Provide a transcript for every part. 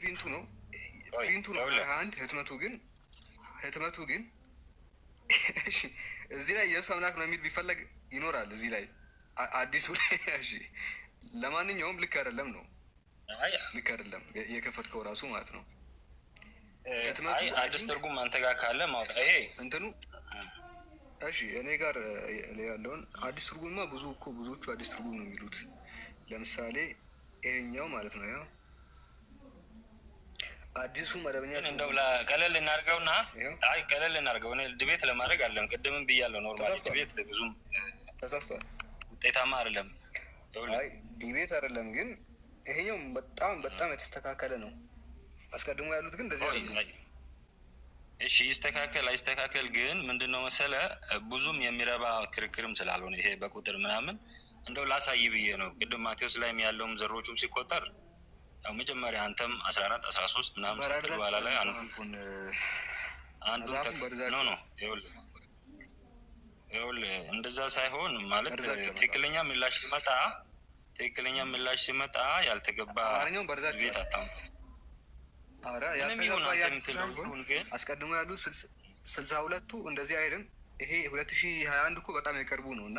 print ኡ ነው ቆይ print ኡ ነው ይኸውልህ 21 ህትመቱ ግን እሺ፣ እዚህ ላይ ኢየሱስ አምላክ ነው የሚል ቢፈለግ ይኖራል እዚህ ላይ አዲሱ ላይ። እሺ፣ ለማንኛውም ልክ አይደለም ነው። አይ ልክ አይደለም የከፈትከው ራሱ ማለት ነው። ህትመቱ አይ I አዲስ think ትርጉም አንተ ጋር ካለ ማውጣ ይሄ እንትኑ እሺ፣ እኔ ጋር ያለውን አዲስ ትርጉምማ ብዙ እኮ ብዙዎቹ አዲስ ትርጉም ነው የሚሉት። ለምሳሌ ይሄኛው ማለት ነው፣ ያው አዲሱ መደበኛ ግን እንደው ትርጉም ቀለል እናድርገውና ይኸው። አይ ቀለል እናድርገው። እኔ debate ለማድረግ አለም ቅድምም ብያለሁ። Normally ተሳስቷል። Debate ብዙም ተሳስቷል። ውጤታማ አይደለም። ይኸውልህ አይ debate አይደለም፣ ግን ይሄኛው በጣም በጣም የተስተካከለ ነው። አስቀድሞ ያሉት ግን እንደዚህ ቆይ አይደሉም። አይ፣ እሺ ይስተካከል አይስተካከል ግን ምንድነው መሰለ ብዙም የሚረባ ክርክርም ስላልሆነ ይሄ በቁጥር ምናምን እንደው ላሳይ ብዬ ነው። ቅድም ማቴዎስ ላይም ያለውም ዘሮቹም ሲቆጠር ያው መጀመሪያ አንተም 14 13 ምናምን ስትል በኋላ በራዛችኋል ላይ አንዱ መጽሐፉን አንዱ መጽሐፉን no በርዛችኋል። No፣ ይኸውልህ እንደዛ ሳይሆን ማለት በርዛችኋል መጽሐፉን። ትክክለኛ ምላሽ ሲመጣ ያልተገባ አማርኛውን debate በርዛችኋል። አታምጣ። ኧረ ምንም ይሁን ያልተገባ አንተ ያልኩት የምትለው ሳይሆን ይሁን ግን አስቀድሞ ያሉት 62ቱ እንደዚህ አይልም። ይሄ 2021 እኮ በጣም የቅርቡ ነው እና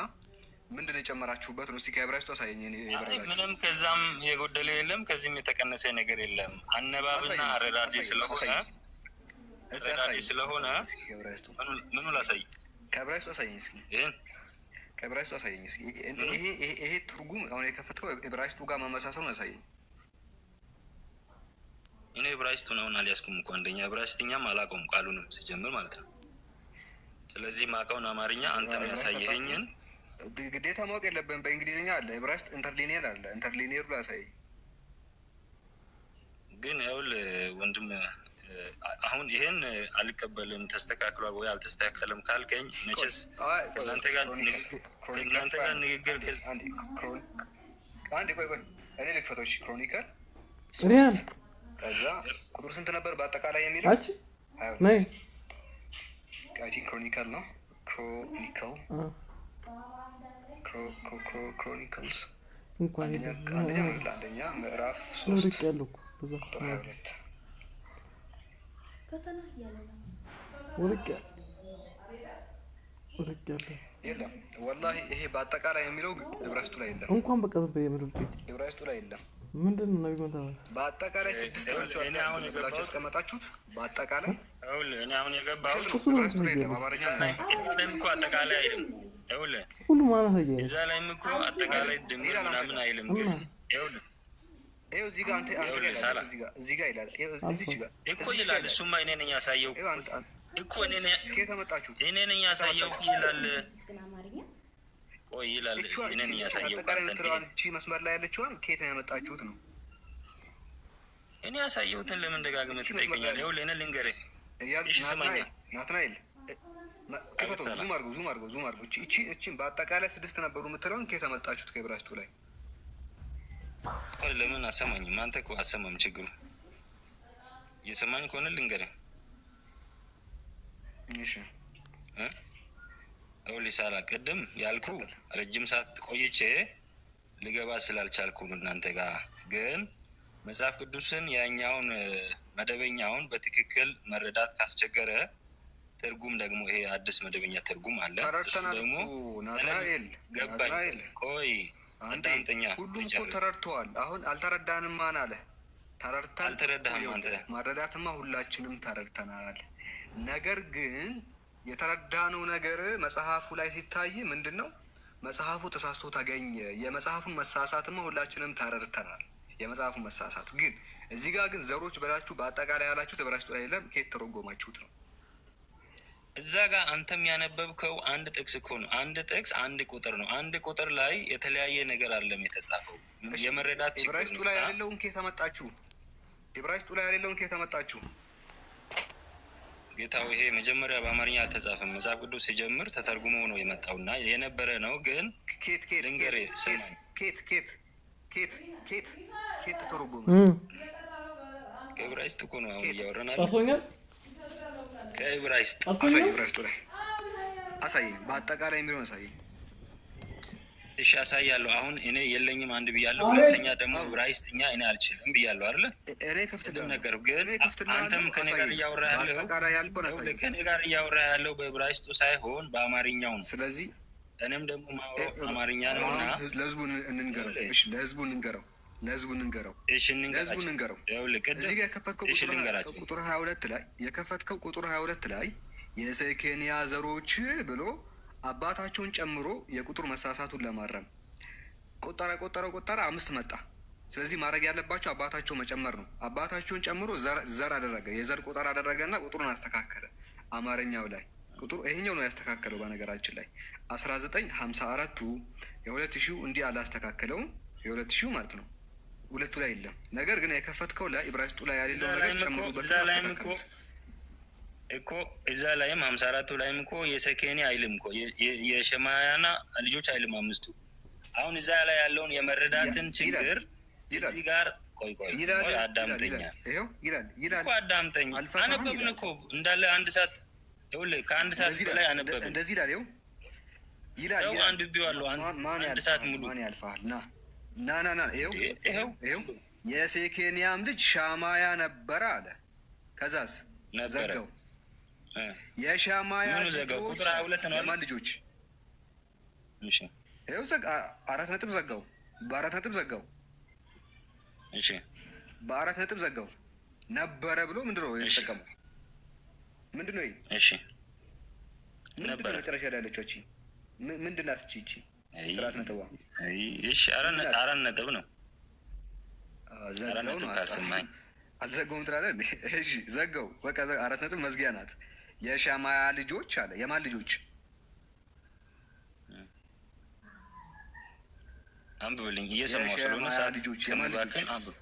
ምንድን ነው የጨመራችሁበት ነው? እስኪ ከዕብራይስጡ አሳየኝ። እኔ አይ የበረዛችሁት ምንም ከዛም የጎደለ የለም፣ ከዚህም የተቀነሰ ነገር የለም። አነባብና አሳየኝ እስኪ አረዳዴ አሳየኝ ስለሆነ አሳየኝ እስኪ እስኪ አረዳዴ አሳየኝ ስለሆነ አሳየኝ እስኪ ከዕብራይስጡ ምኑ ላሳይ? ከዕብራይስጡ አሳየኝ እስኪ። ይህን ከዕብራይስጡ አሳየኝ እስኪ። ምኑ ይሄ ትርጉም አሁን የከፈትከው ዕብራይስጡ ጋር መመሳሰሉን አሳየኝ። እኔ ዕብራይስጡን አሁን አልያዝኩም እኮ። አንደኛ ዕብራይስጥኛም አላውቀውም ቃሉንም ሲጀምር ማለት ነው። ስለዚህ ማውቀውን አማርኛ አንተም ዕብራይስጥ አታውቅም? ያሳየኸኝን ግዴታ ማወቅ የለብህም። በእንግሊዝኛ አለ፣ ዕብራይስጥ interlinear አለ። Interlinear ኡ ላይ አሳየኝ። ግን ይኸውልህ ወንድም አሁን ይሄን አልቀበልም ተስተካክሏል ወይ አልተስተካከለም ካልከኝ ቆይ መቼስ አይ ቆይ ከእናንተ ጋር Chronicle ንግግር Chronicle ከእናንተ ቆይ ጋር አንዴ ንግግር አንዴ አንዴ አንዴ ቆይ ቆይ እኔ ልክፈተው። እሺ፣ Chronicle ሪያን 3 ከዛ ቁጥር ስንት ነበር በአጠቃላይ የሚለው? አቺ 22። ነይ። I think Chronicle ነው፣ Chronicle Chronicles እንኳን አንደኛ የለም አንደኛ ነው፣ አንደኛ ምዕራፍ 3 ርቅ ያለው እኮ በዛ ቁጥር 22። ፈተና እያለ ነው። ወርቅ ወርቅ ያለው። የለም ወላሂ፣ ይሄ በአጠቃላይ የሚለው ዕብራይስጡ ላይ የለም። እንኳን በቃ ዝም በይ የምድር ጥቂት ዕብራይስጡ ላይ የለም። ምንድን ነው ነቢ መተባለ በአጠቃላይ ስድስት ናቸው እኔ አሁን ብላችሁ የገባሁት ያስቀመጣችሁት በአጠቃላይ ይኸውልህ እኔ አሁን የገባሁት ውሸት እሱ ነው። ነው ዕብራይስጡ ላይ የለም። የምትነግረው። አማርኛ እዛ ነው ላይ ያስቀመጣችሁት። እዛ ላይም እኮ አጠቃላይ አይልም። ይኸውልህ ሁሉ ማለት አየህ እዛ ላይም እኮ አጠቃላይ ድምር ይላል አንተ ምናምን ጋር አይልም። ግን እና ይኸውልህ ይኸው እዚህ ጋር አንተ ጋር ይኸውልህ ይላል። ሳላ እዚህ ጋር ይላል። ይኸው እዚች ጋር እኮ እዚች ጋር ይላል። ይላል። እሱማ እኔ ነኝ ያሳየው ይኸው አንተ እኮ እኔ ነኝ ከየት አመጣችሁት? እኔ ነኝ ከየት ያሳየው አመጣችሁት? ይላል። ግን አማርኛ ቆይ ይላል። እቿ እኔ እቺ ነኝ እቺ ያሳየው አጠቃላይ አንተን የምትለዋን እቺ መስመር ላይ ያለችዋን ከየት ነው ያመጣችሁት ነው? እኔ ያሳየሁትን ለምን ደጋግመህ እቺ መስመር ላይ ትጠይቀኛለህ? ያለችው ይኸውልህ እኔ ልንገርህ። እያሉ እሺ ስማኛ። ናትናኤል ናትናኤል አቤት ክፈተው፣ ሳላ Zoom አድርገው፣ zoom አድርገው፣ zoom አድርገው። እቺ እቺን በአጠቃላይ ስድስት ነበሩ የምትለውን ከየት አመጣችሁት ከዕብራይስጡ ላይ? ቆይ ለምን አሰማኝም? አንተ እኮ አሰማም። ችግሩ እየሰማኝ ከሆነ ልንገርህ። እሺ። እ? ይኸውልህ ሳላ ቅድም ያልኩ ቀጥል። ረጅም ሰዓት ቆይቼ ልገባ ስላልቻልኩ ነው እናንተ ጋር። ግን መጽሐፍ ቅዱስን ያኛውን መደበኛውን በትክክል መረዳት ካስቸገረ ትርጉም ደግሞ ይሄ አዲስ መደበኛ ትርጉም አለ። እሱ ተረድተናል ደግሞ እኮ ናትናኤል ገባኝ። ናትናኤል ቆይ አንዴ አዳምጠኛ ሁሉም እኮ ልጨርስ። ተረድተዋል። አሁን አልተረዳንም ማን አለ? ተረድተን አልተረዳህም አንተ። መረዳትማ ሁላችንም ተረድተናል። ነገር ግን የተረዳነው ነገር መጽሐፉ ላይ ሲታይ ምንድን ነው? መጽሐፉ ተሳስቶ ተገኘ። የመጽሐፉን መሳሳትማ ሁላችንም ተረድተናል። የመጽሐፉን መሳሳት ግን እዚህ ጋር ግን ዘሮች ብላችሁ በአጠቃላይ ያላችሁት ዕብራይስጡ ላይ የለም። ከየት ተረጎማችሁት ነው? እዛ ጋር አንተም ያነበብከው አንድ ጥቅስ እኮ ነው። አንድ ጥቅስ አንድ ቁጥር ነው። አንድ ቁጥር ላይ የተለያየ ነገር አለም የተጻፈው። እሺ፣ የመረዳት ችግር ዕብራይስጡ ነው ላይ እና የሌለውን ከየት አመጣችሁ? ዕብራይስጡ ላይ የሌለውን ከየት አመጣችሁ? ጌታው ይሄ መጀመሪያ በአማርኛ አልተጻፈም። መጽሐፍ ቅዱስ ሲጀምር ተተርጉሞ ነው የመጣውና የነበረ ነው። ግን ኬት ኬት ልንገርህ፣ ኬት ስማኝ። ኬት ኬት ኬት ኬት ኬት ተተረጎመ? ከዕብራይስጥ እኮ ነው አሁን ኬት እያወራን አለ። ጠፍቶኛል። ከዕብራይስጥ አሳይ፣ ጠፍቶኛል። ዕብራይስጡ ላይ አሳየኝ። በአጠቃላይ የሚለውን አሳየኝ። እሺ አሳያለሁ። አሁን እኔ የለኝም አንድ ብያለሁ። ሁለተኛ ደግሞ ዕብራይስጥኛ እኔ አልችልም ብያለሁ አይደለ? እኔ ቅድም ከፍትልሃለሁ ነገርኩህ። ግን እኔ ከፍትልሃለሁ። አንተም ከኔ ጋር አሳየኝ። እያወራህ ያለው በአጠቃላይ ያልከውን ይኸውልህ፣ አሳየኝ። ከኔ ጋር እያወራህ ያለው በዕብራይስጡ ሳይሆን በአማርኛው ነው። ስለዚህ እኔም ደግሞ ማውራው አማርኛ ነው እና አሁን ለህዝቡ እንንገረው። እሺ ለህዝቡ እንንገረው። ለህዝቡ እንንገረው። እሺ ለህዝቡ እንንገራቸው። እንንገረው። ይኸውልህ ቅድም እዚህ ጋር የከፈትከው እሺ ቁጥር ልንገራቸው። ቁጥር 22 ላይ የከፈትከው ቁጥር 22 ላይ የሴኬንያ ዘሮች ብሎ አባታቸውን ጨምሮ የቁጥር መሳሳቱን ለማረም ቆጠረ ቆጠረ ቆጠረ፣ አምስት መጣ። ስለዚህ ማድረግ ያለባቸው አባታቸው መጨመር ነው። አባታቸውን ጨምሮ ዘር አደረገ፣ የዘር ቁጥር አደረገና ቁጥሩን አስተካከለ። አማርኛው ላይ ቁጥሩ ይሄኛው ነው ያስተካከለው። በነገራችን ላይ 1954ቱ የ2000 እንዲህ አላስተካከለውም። የ2000 ማለት ነው ሁለቱ ላይ የለም። ነገር ግን የከፈትከው ላይ ዕብራይስጡ ላይ እዛ ያሌለው ነገር ላይም እኮ ጨምሩበት እዛ ላይም እኮ እኮ እዛ ላይም 54ቱ ላይም እኮ የሰኬኒ አይልም እኮ የሸማያና ልጆች አይልም አምስቱ። አሁን እዛ ላይ ያለውን የመረዳትን ችግር ይላል እዚህ ጋር ቆይ ቆይ ይላል ቆይ ይላል አዳምጠኛ ይላል ይኸው ይላል ይላል እኮ አዳምጠኝ። አልፈታህም አነበብን ይላል። እኮ እንዳለ አንድ ሰዓት ይኸውልህ፣ ከአንድ ሰዓት እንደዚህ በላይ ይላል አነበብን። እንደዚህ ይላል ይኸው ይላል ይኸው ይላል። አንብቤዋለሁ። ማን አንድ ያልፍሃል? ሰዓት ሙሉ ማን ያልፍሃል? ና ና ና ና ይኸው ይኸው ይኸው የሴኬንያም ልጅ ሻማያ ነበረ አለ። ከዛስ ነበረ። ዘጋው። የሻማያ ምኑ ዘጋው? ልጆች ቁጥር 22 ነው አይደል? የማን ልጆች? እሺ ይኸው አራት ነጥብ ዘጋው። በአራት ነጥብ ዘጋው። እሺ በአራት ነጥብ ዘጋው። ነበረ ብሎ ምንድን ነው እሺ። የተጠቀመው? ምንድን ነው ይሄ? እሺ ምንድን ነው ነበረ። መጨረሻ ላይ ያለችው እቺ ምንድን ናት? እቺ እቺ ስርዓት ነጥቧ አይ፣ እሺ አራት ነጥብ ነው። ዘጋው አራት ነው። ነጥብ ካልሰማኝ አልዘጋውም ትላለህ እንዴ? እሺ ዘጋው። በቃ አራት ነጥብ መዝጊያ ናት። የሻማያ ልጆች አለ። የማን ልጆች? አንብብልኝ እየሰማሁ ስለሆነ የሸማያ ሰዓት ልጆች የማን ልጆች? ከምባክን አንብብ።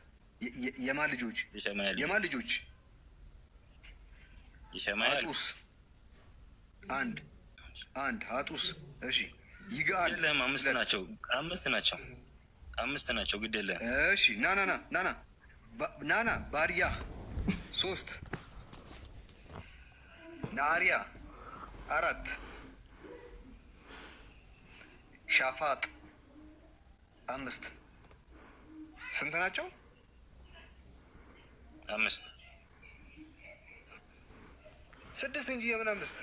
የማን ልጆች? የሸማያ ልጆች የማን ልጆች? የሸማያ ልጆች ሀጡስ አንድ አንድ ሀጡስ። እሺ ይጋል የለም፣ አምስት ሁለት። ናቸው። አምስት ናቸው። አምስት ናቸው። ግድ የለም። እሺ ና ና ና ና ና ና ና ባሪያ ሶስት ናአሪያ አራት ሻፋጥ አምስት። ስንት ናቸው? አምስት። ስድስት እንጂ የምን አምስት?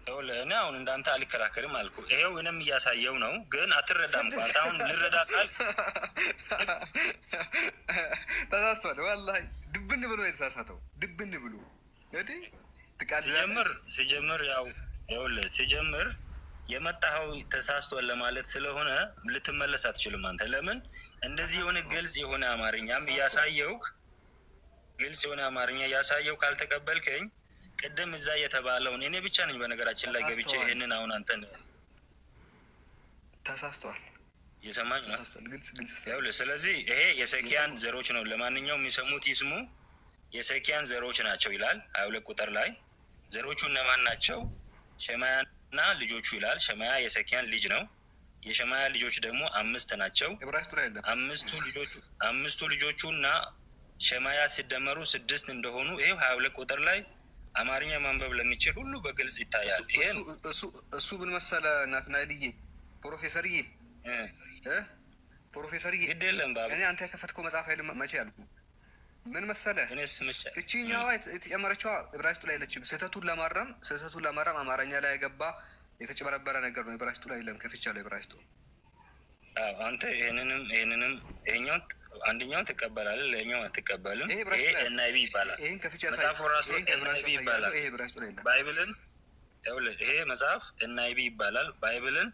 ይኸውልህ እኔ አሁን እንዳንተ አልከራከርም አልኩ። ይኸው እኔም እያሳየው ነው፣ ግን አትረዳም እኮ አንተ። አሁን ልረዳ ካልክ ተሳስቷል። ወላሂ ድብን ብሎ ነው የተሳሳተው። ድብን ብሎ እንዴ ትቃልላለህ? ሲጀምር ያው ይኸውልህ ሲጀምር የመጣኸው ተሳስቷል ለማለት ስለሆነ ልትመለስ አትችልም። አንተ ለምን እንደዚህ የሆነ ግልጽ የሆነ አማርኛም እያሳየውክ ግልጽ የሆነ አማርኛ እያሳየው ካልተቀበልከኝ ቅድም እዛ የተባለውን እኔ ብቻ ነኝ በነገራችን ላይ ገብቼ ተሳስተዋል። ይሄንን አሁን አንተን ተሳስተዋል። እየሰማኝ ነው። ተሳስተዋል። ግልጽ ግልጽ ይኸውልህ ስለዚህ ይሄ የሰኪያን ዘሮች ነው። ለማንኛውም የሚሰሙት ይስሙ። የሰኪያን ዘሮች ናቸው ይላል 22 ቁጥር ላይ ዘሮቹ እነማን ናቸው? ሸማያና ልጆቹ ይላል። ሸማያ የሰኪያን ልጅ ነው። የሸማያ ልጆች ደግሞ አምስት ናቸው። ዕብራይስጡ ላይ የለም። አምስቱ ልጆቹና ሸማያ ሲደመሩ ስድስት እንደሆኑ ይሄው 22 ቁጥር ላይ አማርኛ ማንበብ ለሚችል ሁሉ በግልጽ ይታያል። ይሄ ነው። እሱ ምን መሰለ ናትናኤልዬ፣ ፕሮፌሰርዬ እ ፕሮፌሰርዬ ግድ የለም ባብ እኔ አንተ የከፈትከው መጽሐፍ አይልም መቼ ያልኩ ምን መሰለ እኔስ መቼ እቺኛዋ የተጨመረችዋ ዕብራይስጡ ላይ የለችም። ስህተቱን ለማረም አማርኛ ላይ የገባ የተጨበረበረ ነገር ነው። ዕብራይስጡ ላይ የለም። ከፍቻለሁ ዕብራይስጡ። አዎ፣ አንተ ይሄንንም ይሄኛውን አንደኛውን ትቀበላለህ፣ ሌላኛውን አትቀበልም። ይሄ ይሄ ዕብራይስጡ ላይ NIV ይባላል። ይሄን ከፍቼ መጽሐፉ ራሱ ይሄን ከዕብራይስጡ NIV ይባላል። አሳያለሁ። ይሄ ዕብራይስጡ ላይ የለም። Bible ን ይኸውልህ፣ ይሄ መጽሐፍ NIV ይባላል። Bible ን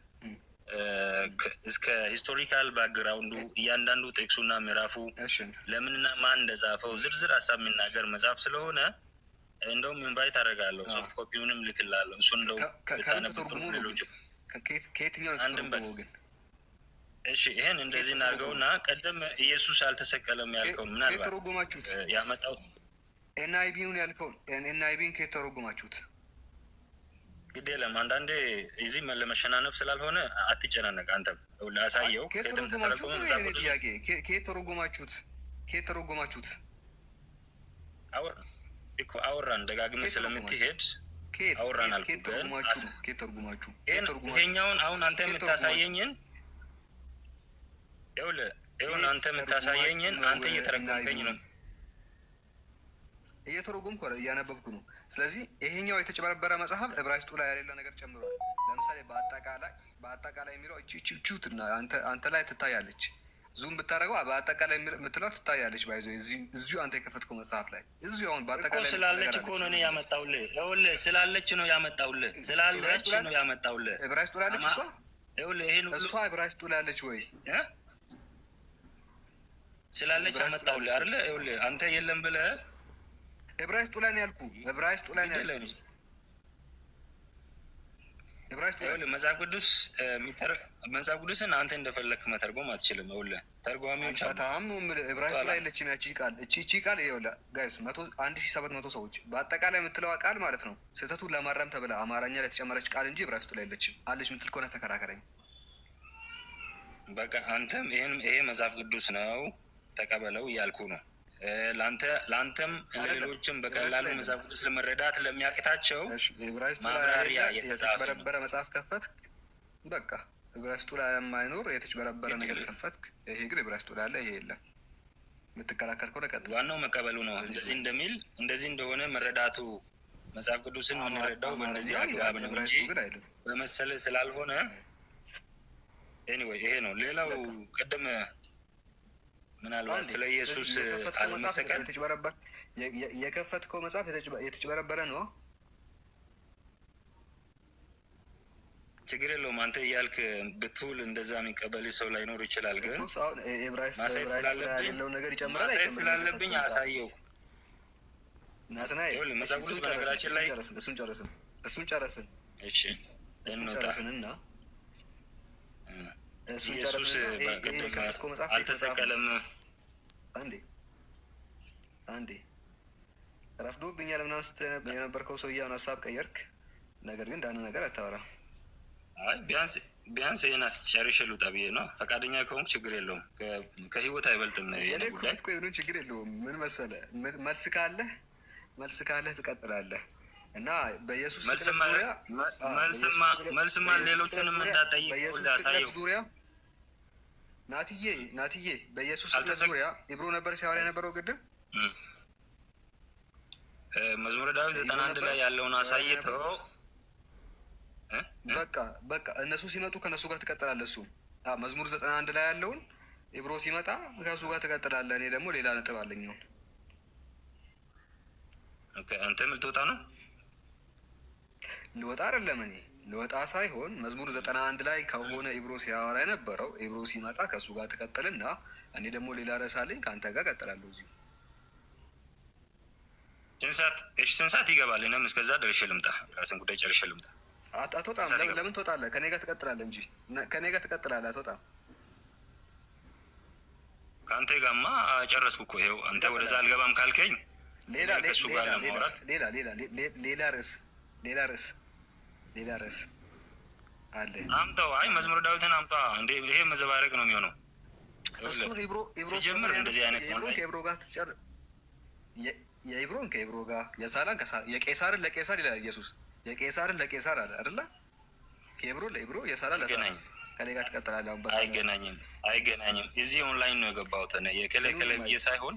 እስከ historical background ኡ እያንዳንዱ ጥቅሱና ምዕራፉ ለምንና ማን እንደጻፈው ዝርዝር ሀሳብ የሚናገር መጽሐፍ ስለሆነ እንደውም invite አደርጋለሁ። Soft copy ውንም ልክላለሁ። እሱን እንደው ከምን ብታነብ ጥሩ ተተርጉሞ ነው ሌሎቹ ግን? ከየትኛው አንድም በል። የተተረጎመው ግን? እሺ ይሄን እንደዚህ እናድርገውና ቀደም ኢየሱስ አልተሰቀለም ያልከውን ከየት ምናልባት ተረጎማችሁት? ያመጣው NIV ውን ያልከውን NIV ን ከየት ተረጎማችሁት? ግድ የለም። አንዳንዴ እዚህ ለመሸናነፍ ስላልሆነ አትጨናነቅ። አንተም ላሳየው ከየት ከየትም ተረጎማችሁት ተተረጎመ ነው መጽሐፍ የኔ ቅዱስ ጥያቄ። ከየት ተረጎማችሁት? ከየት ተረጎማችሁት? እኮ አወራን ደጋግመህ ከየት ስለምትሄድ ከየት አወራን ከየት አልኩ። ከየት ግን ተርጉማችሁ ነው? ከየት ተርጉማችሁ ከየት ተርጉማችሁ ይሄኛውን አሁን አንተ ከየት ተርጉማችሁ የምታሳየኝን ይኸውልህ፣ ይኸውልህ ከየት አንተ ተርጉማችሁ የምታሳየኝን ነው? አንተ እና እየተረጎምከኝ ይብሮ ነው። እየተረጎምኩ አይደል፣ እያነበብኩ ነው። ስለዚህ ይሄኛው የተጭበረበረ መጽሐፍ ዕብራይስጡ ላይ የሌለ ነገር ጨምሯል። ለምሳሌ በአጠቃላይ የሚለው እቺ እቺ እቺ አንተ ላይ ትታያለች። Zoom ብታደርገው በአጠቃላይ የምትለው ትታያለች። By the way እዚሁ አንተ የከፈትከው መጽሐፍ ላይ እዚሁ አሁን እኮ በአጠቃላይ የምትል ስላለች ነገር እኮ አለች። ነው እኔ ያመጣሁልህ። ይኸውልህ ስላለች ነው ያመጣሁልህ። ስላለች ዕብራይስጡ ላይ ነው ያመጣሁልህ። ዕብራይስጡ ላይ አለች አማ እሷ ይኸውልህ ይሄን ሁሉ እሷ ዕብራይስጡ ላይ አለች ወይ? እ? ስላለች ዕብራይስጡ ላይ አመጣሁልህ አለች አይደለ? ወይ? ይኸውልህ አንተ የለም ብለህ ዕብራይስጡ ላይ ነው ያልኩህ። ዕብራይስጡ ላይ ነው ግድ ያልኩህ። የለም። ዕብራይስጡ ላይ ይኸውልህ መጽሐፍ ቅዱስ መጽሐፍ ቅዱስን አንተ እንደፈለግክ መተርጎም አትችልም። ይኸውልህ ተርጓሚዎች አሉ። አልፈታም ነው የምልህ። ዕብራይስጡ ላይ ገብቶሃል? የለችም ያቺ ቃል። እቺ ቃል ይኸውልህ guys 1700 ሰዎች በአጠቃላይ የምትለዋ ቃል ማለት ነው ስህተቱን ለማረም ተብላ አማርኛ ላይ የተጨመረች ቃል እንጂ ዕብራይስጡ ላይ የለችም። አለች የምትል ከሆነ ተከራከረኝ። በቃ አንተም ይሄን ይሄ መጽሐፍ ቅዱስ ነው ተቀበለው እያልኩ ነው። ለአንተም አይደለም ለሌሎችም ዕብራይስጡ በቀላሉ ላይ የለም። መጽሐፍ ቅዱስ ለመረዳት ለሚያቅታቸው እሺ ዕብራይስጡ ላይ ማብራሪያ የሌለ የተጻፈ ነው። የተጭበረበረ መጽሐፍ ከፈትክ። በቃ ዕብራይስጡ ላይ የማይኖር የተጭበረበረ ግድ ነገር የለም። ከፈትክ። ይሄ ግን ዕብራይስጡ ላይ አለ፣ ይሄ የለም። የምትከራከር ከሆነ ቀጥል። ዋናው መቀበሉ ነው። በዚህ እንደዚህ ዙሪያ እንደሚል እንደዚህ እንደሆነ መረዳቱ መጽሐፍ ቅዱስን የምንረዳው በእንደዚህ አማርኛው አግባብ ይላል፣ ነው እንጂ ዕብራይስጡ ግን አይልም። በመሰለ ስላልሆነ anyway ይሄ ነው። ሌላው በቃ ቅድም ምናልባት አንዴ ስለ ኢየሱስ ስለዚህ የከፈትከው መጽሐፍ አለመሰቀል የተጭበረበረ የከፈትከው መጽሐፍ የተጭበረበረ ነው። ችግር የለውም። አንተ እያልክ ብትውል እንደዛ የሚቀበል ሰው ላይኖር ይችላል። ግን እኮ አሁን ዕብራይስጥ ማሳየት ዕብራይስጡ ላይ ስላለብኝ የሌለውን ነገር ይጨምራል ማሳየት አይጨምርም? ስላለብኝ የከፈትከው መጽሐፍ አሳየው። ናትናኤል፣ ይኸውልህ እሺ መጽሐፍ ቅዱስ እሱን ጨረስን፣ በነገራችን እሱን ላይ ጨረስን፣ እሱን ጨረስን፣ እሱን ጨረስን፣ እሺ እሱን እንውጣ። ጨረስንና እሱን ኢየሱስ ጨረስንና ይሄ በቅድም የከፈትከው መጽሐፍ የት መጽሐፍ ነው? አልተሰቀለም። አንዴ አንዴ ረፍዶብኛል ምናምን ስትል የነበርከው ሰውዬ አሁን ሀሳብ ቀየርክ። ነገር ግን ዳን ነገር አታወራም። አይ ቢያንስ ቢያንስ ይሄን አስጨርሼ ልውጣ ብዬ ነው። ፈቃደኛ ከሆንክ ችግር የለውም። ከህይወት አይበልጥም የኔ የኔ እኮ ጉዳይ። እኮ ምንም ችግር የለውም። ምን መሰለህ መልስ ካለህ መልስ ካለህ ትቀጥላለህ እና በኢየሱስ ስቅለት መልስማ ዙሪያ አዎ፣ በኢየሱስ መልስማ ስቅለት መልስማ በኢየሱስ ስቅለት ሌሎቹንም ዙሪያ እንዳትጠይቅ በኢየሱስ ሁሉ ስቅለት አሳየው። ዙሪያ ናትዬ ናትዬ በኢየሱስ ስቅለት አልተሰ ዙሪያ ኢብሮ ነበር ሲያወራ የነበረው ቅድም መዝሙረ ዳዊት ኢብሮ 91 ነበረ ላይ ያለውን ሲያወራ አሳይተው የነበረው እ? እ? በቃ በቃ እነሱ ሲመጡ ከእነሱ ጋር ትቀጥላለህ። እሱ አዎ፣ መዝሙር 91 ላይ ያለውን ኢብሮ ሲመጣ ከእሱ ጋር ትቀጥላለህ። እኔ ደግሞ ሌላ ነጥብ አለኝ። አሁን Okay፣ አንተም ልትወጣ ነው? ልወጣ አይደለም እኔ ልወጣ ሳይሆን መዝሙር 91 ላይ ከሆነ ኢብሮ ሲያወራ የነበረው ኢብሮ ሲመጣ ከእሱ ጋር ትቀጥልና እኔ ደግሞ ሌላ ርዕስ አለኝ ከአንተ ጋር እቀጥላለሁ እዚሁ። ስንት ሰዓት? እሺ፣ ስንት ሰዓት ይገባል? እኔም እስከዛ ደርሼ ልምጣ። ራስን ጉዳይ ጨርሼ ልምጣ። አትወጣም። ስንት ሰዓት ይገባል? ለምን ትወጣለህ? ከኔ ጋር ትቀጥላለህ እንጂ ከኔ ጋር ትቀጥላለህ። አትወጣም። ከአንተ ጋማ ጨረስኩ እኮ ይኸው። አንተ ወደዛ ትቀጥላለህ። አልገባም ካልከኝ ሌላ እኔ ከእሱ ጋር ሌላ ሌላ ለማውራት ሌላ ሌላ ሌላ ርዕስ ሌላ ርዕስ ሌላ ርዕስ አለ። አምጣው። አይ መዝሙረ ዳዊትን አምጣ። እንዴ ይሄ መዘባረቅ ነው የሚሆነው። ይኸውልህ እሱን ኢብሮ ኢብሮ ሲጀምር ስለሆነ እንደዚህ ያነሳው አይነት የኢብሮን ኦንላይን ከኢብሮ ጋር ትጨር የኢብሮን ከኢብሮ ጋር የሳላን የቄሳርን ለቄሳር ይላል ኢየሱስ። የቄሳርን ለቄሳር አለ አይደለ? ከኢብሮ ለኢብሮ የሳላን ለሳላ። አይገናኝም፣ ከኔ ጋር ትቀጥላለህ አሁን በሳላ አይገናኝም፣ አይገናኝም። እዚህ ኦንላይን ነው የገባሁት እኔ የከለ ከለ ምንም ብዬ አይልም። ሳይሆን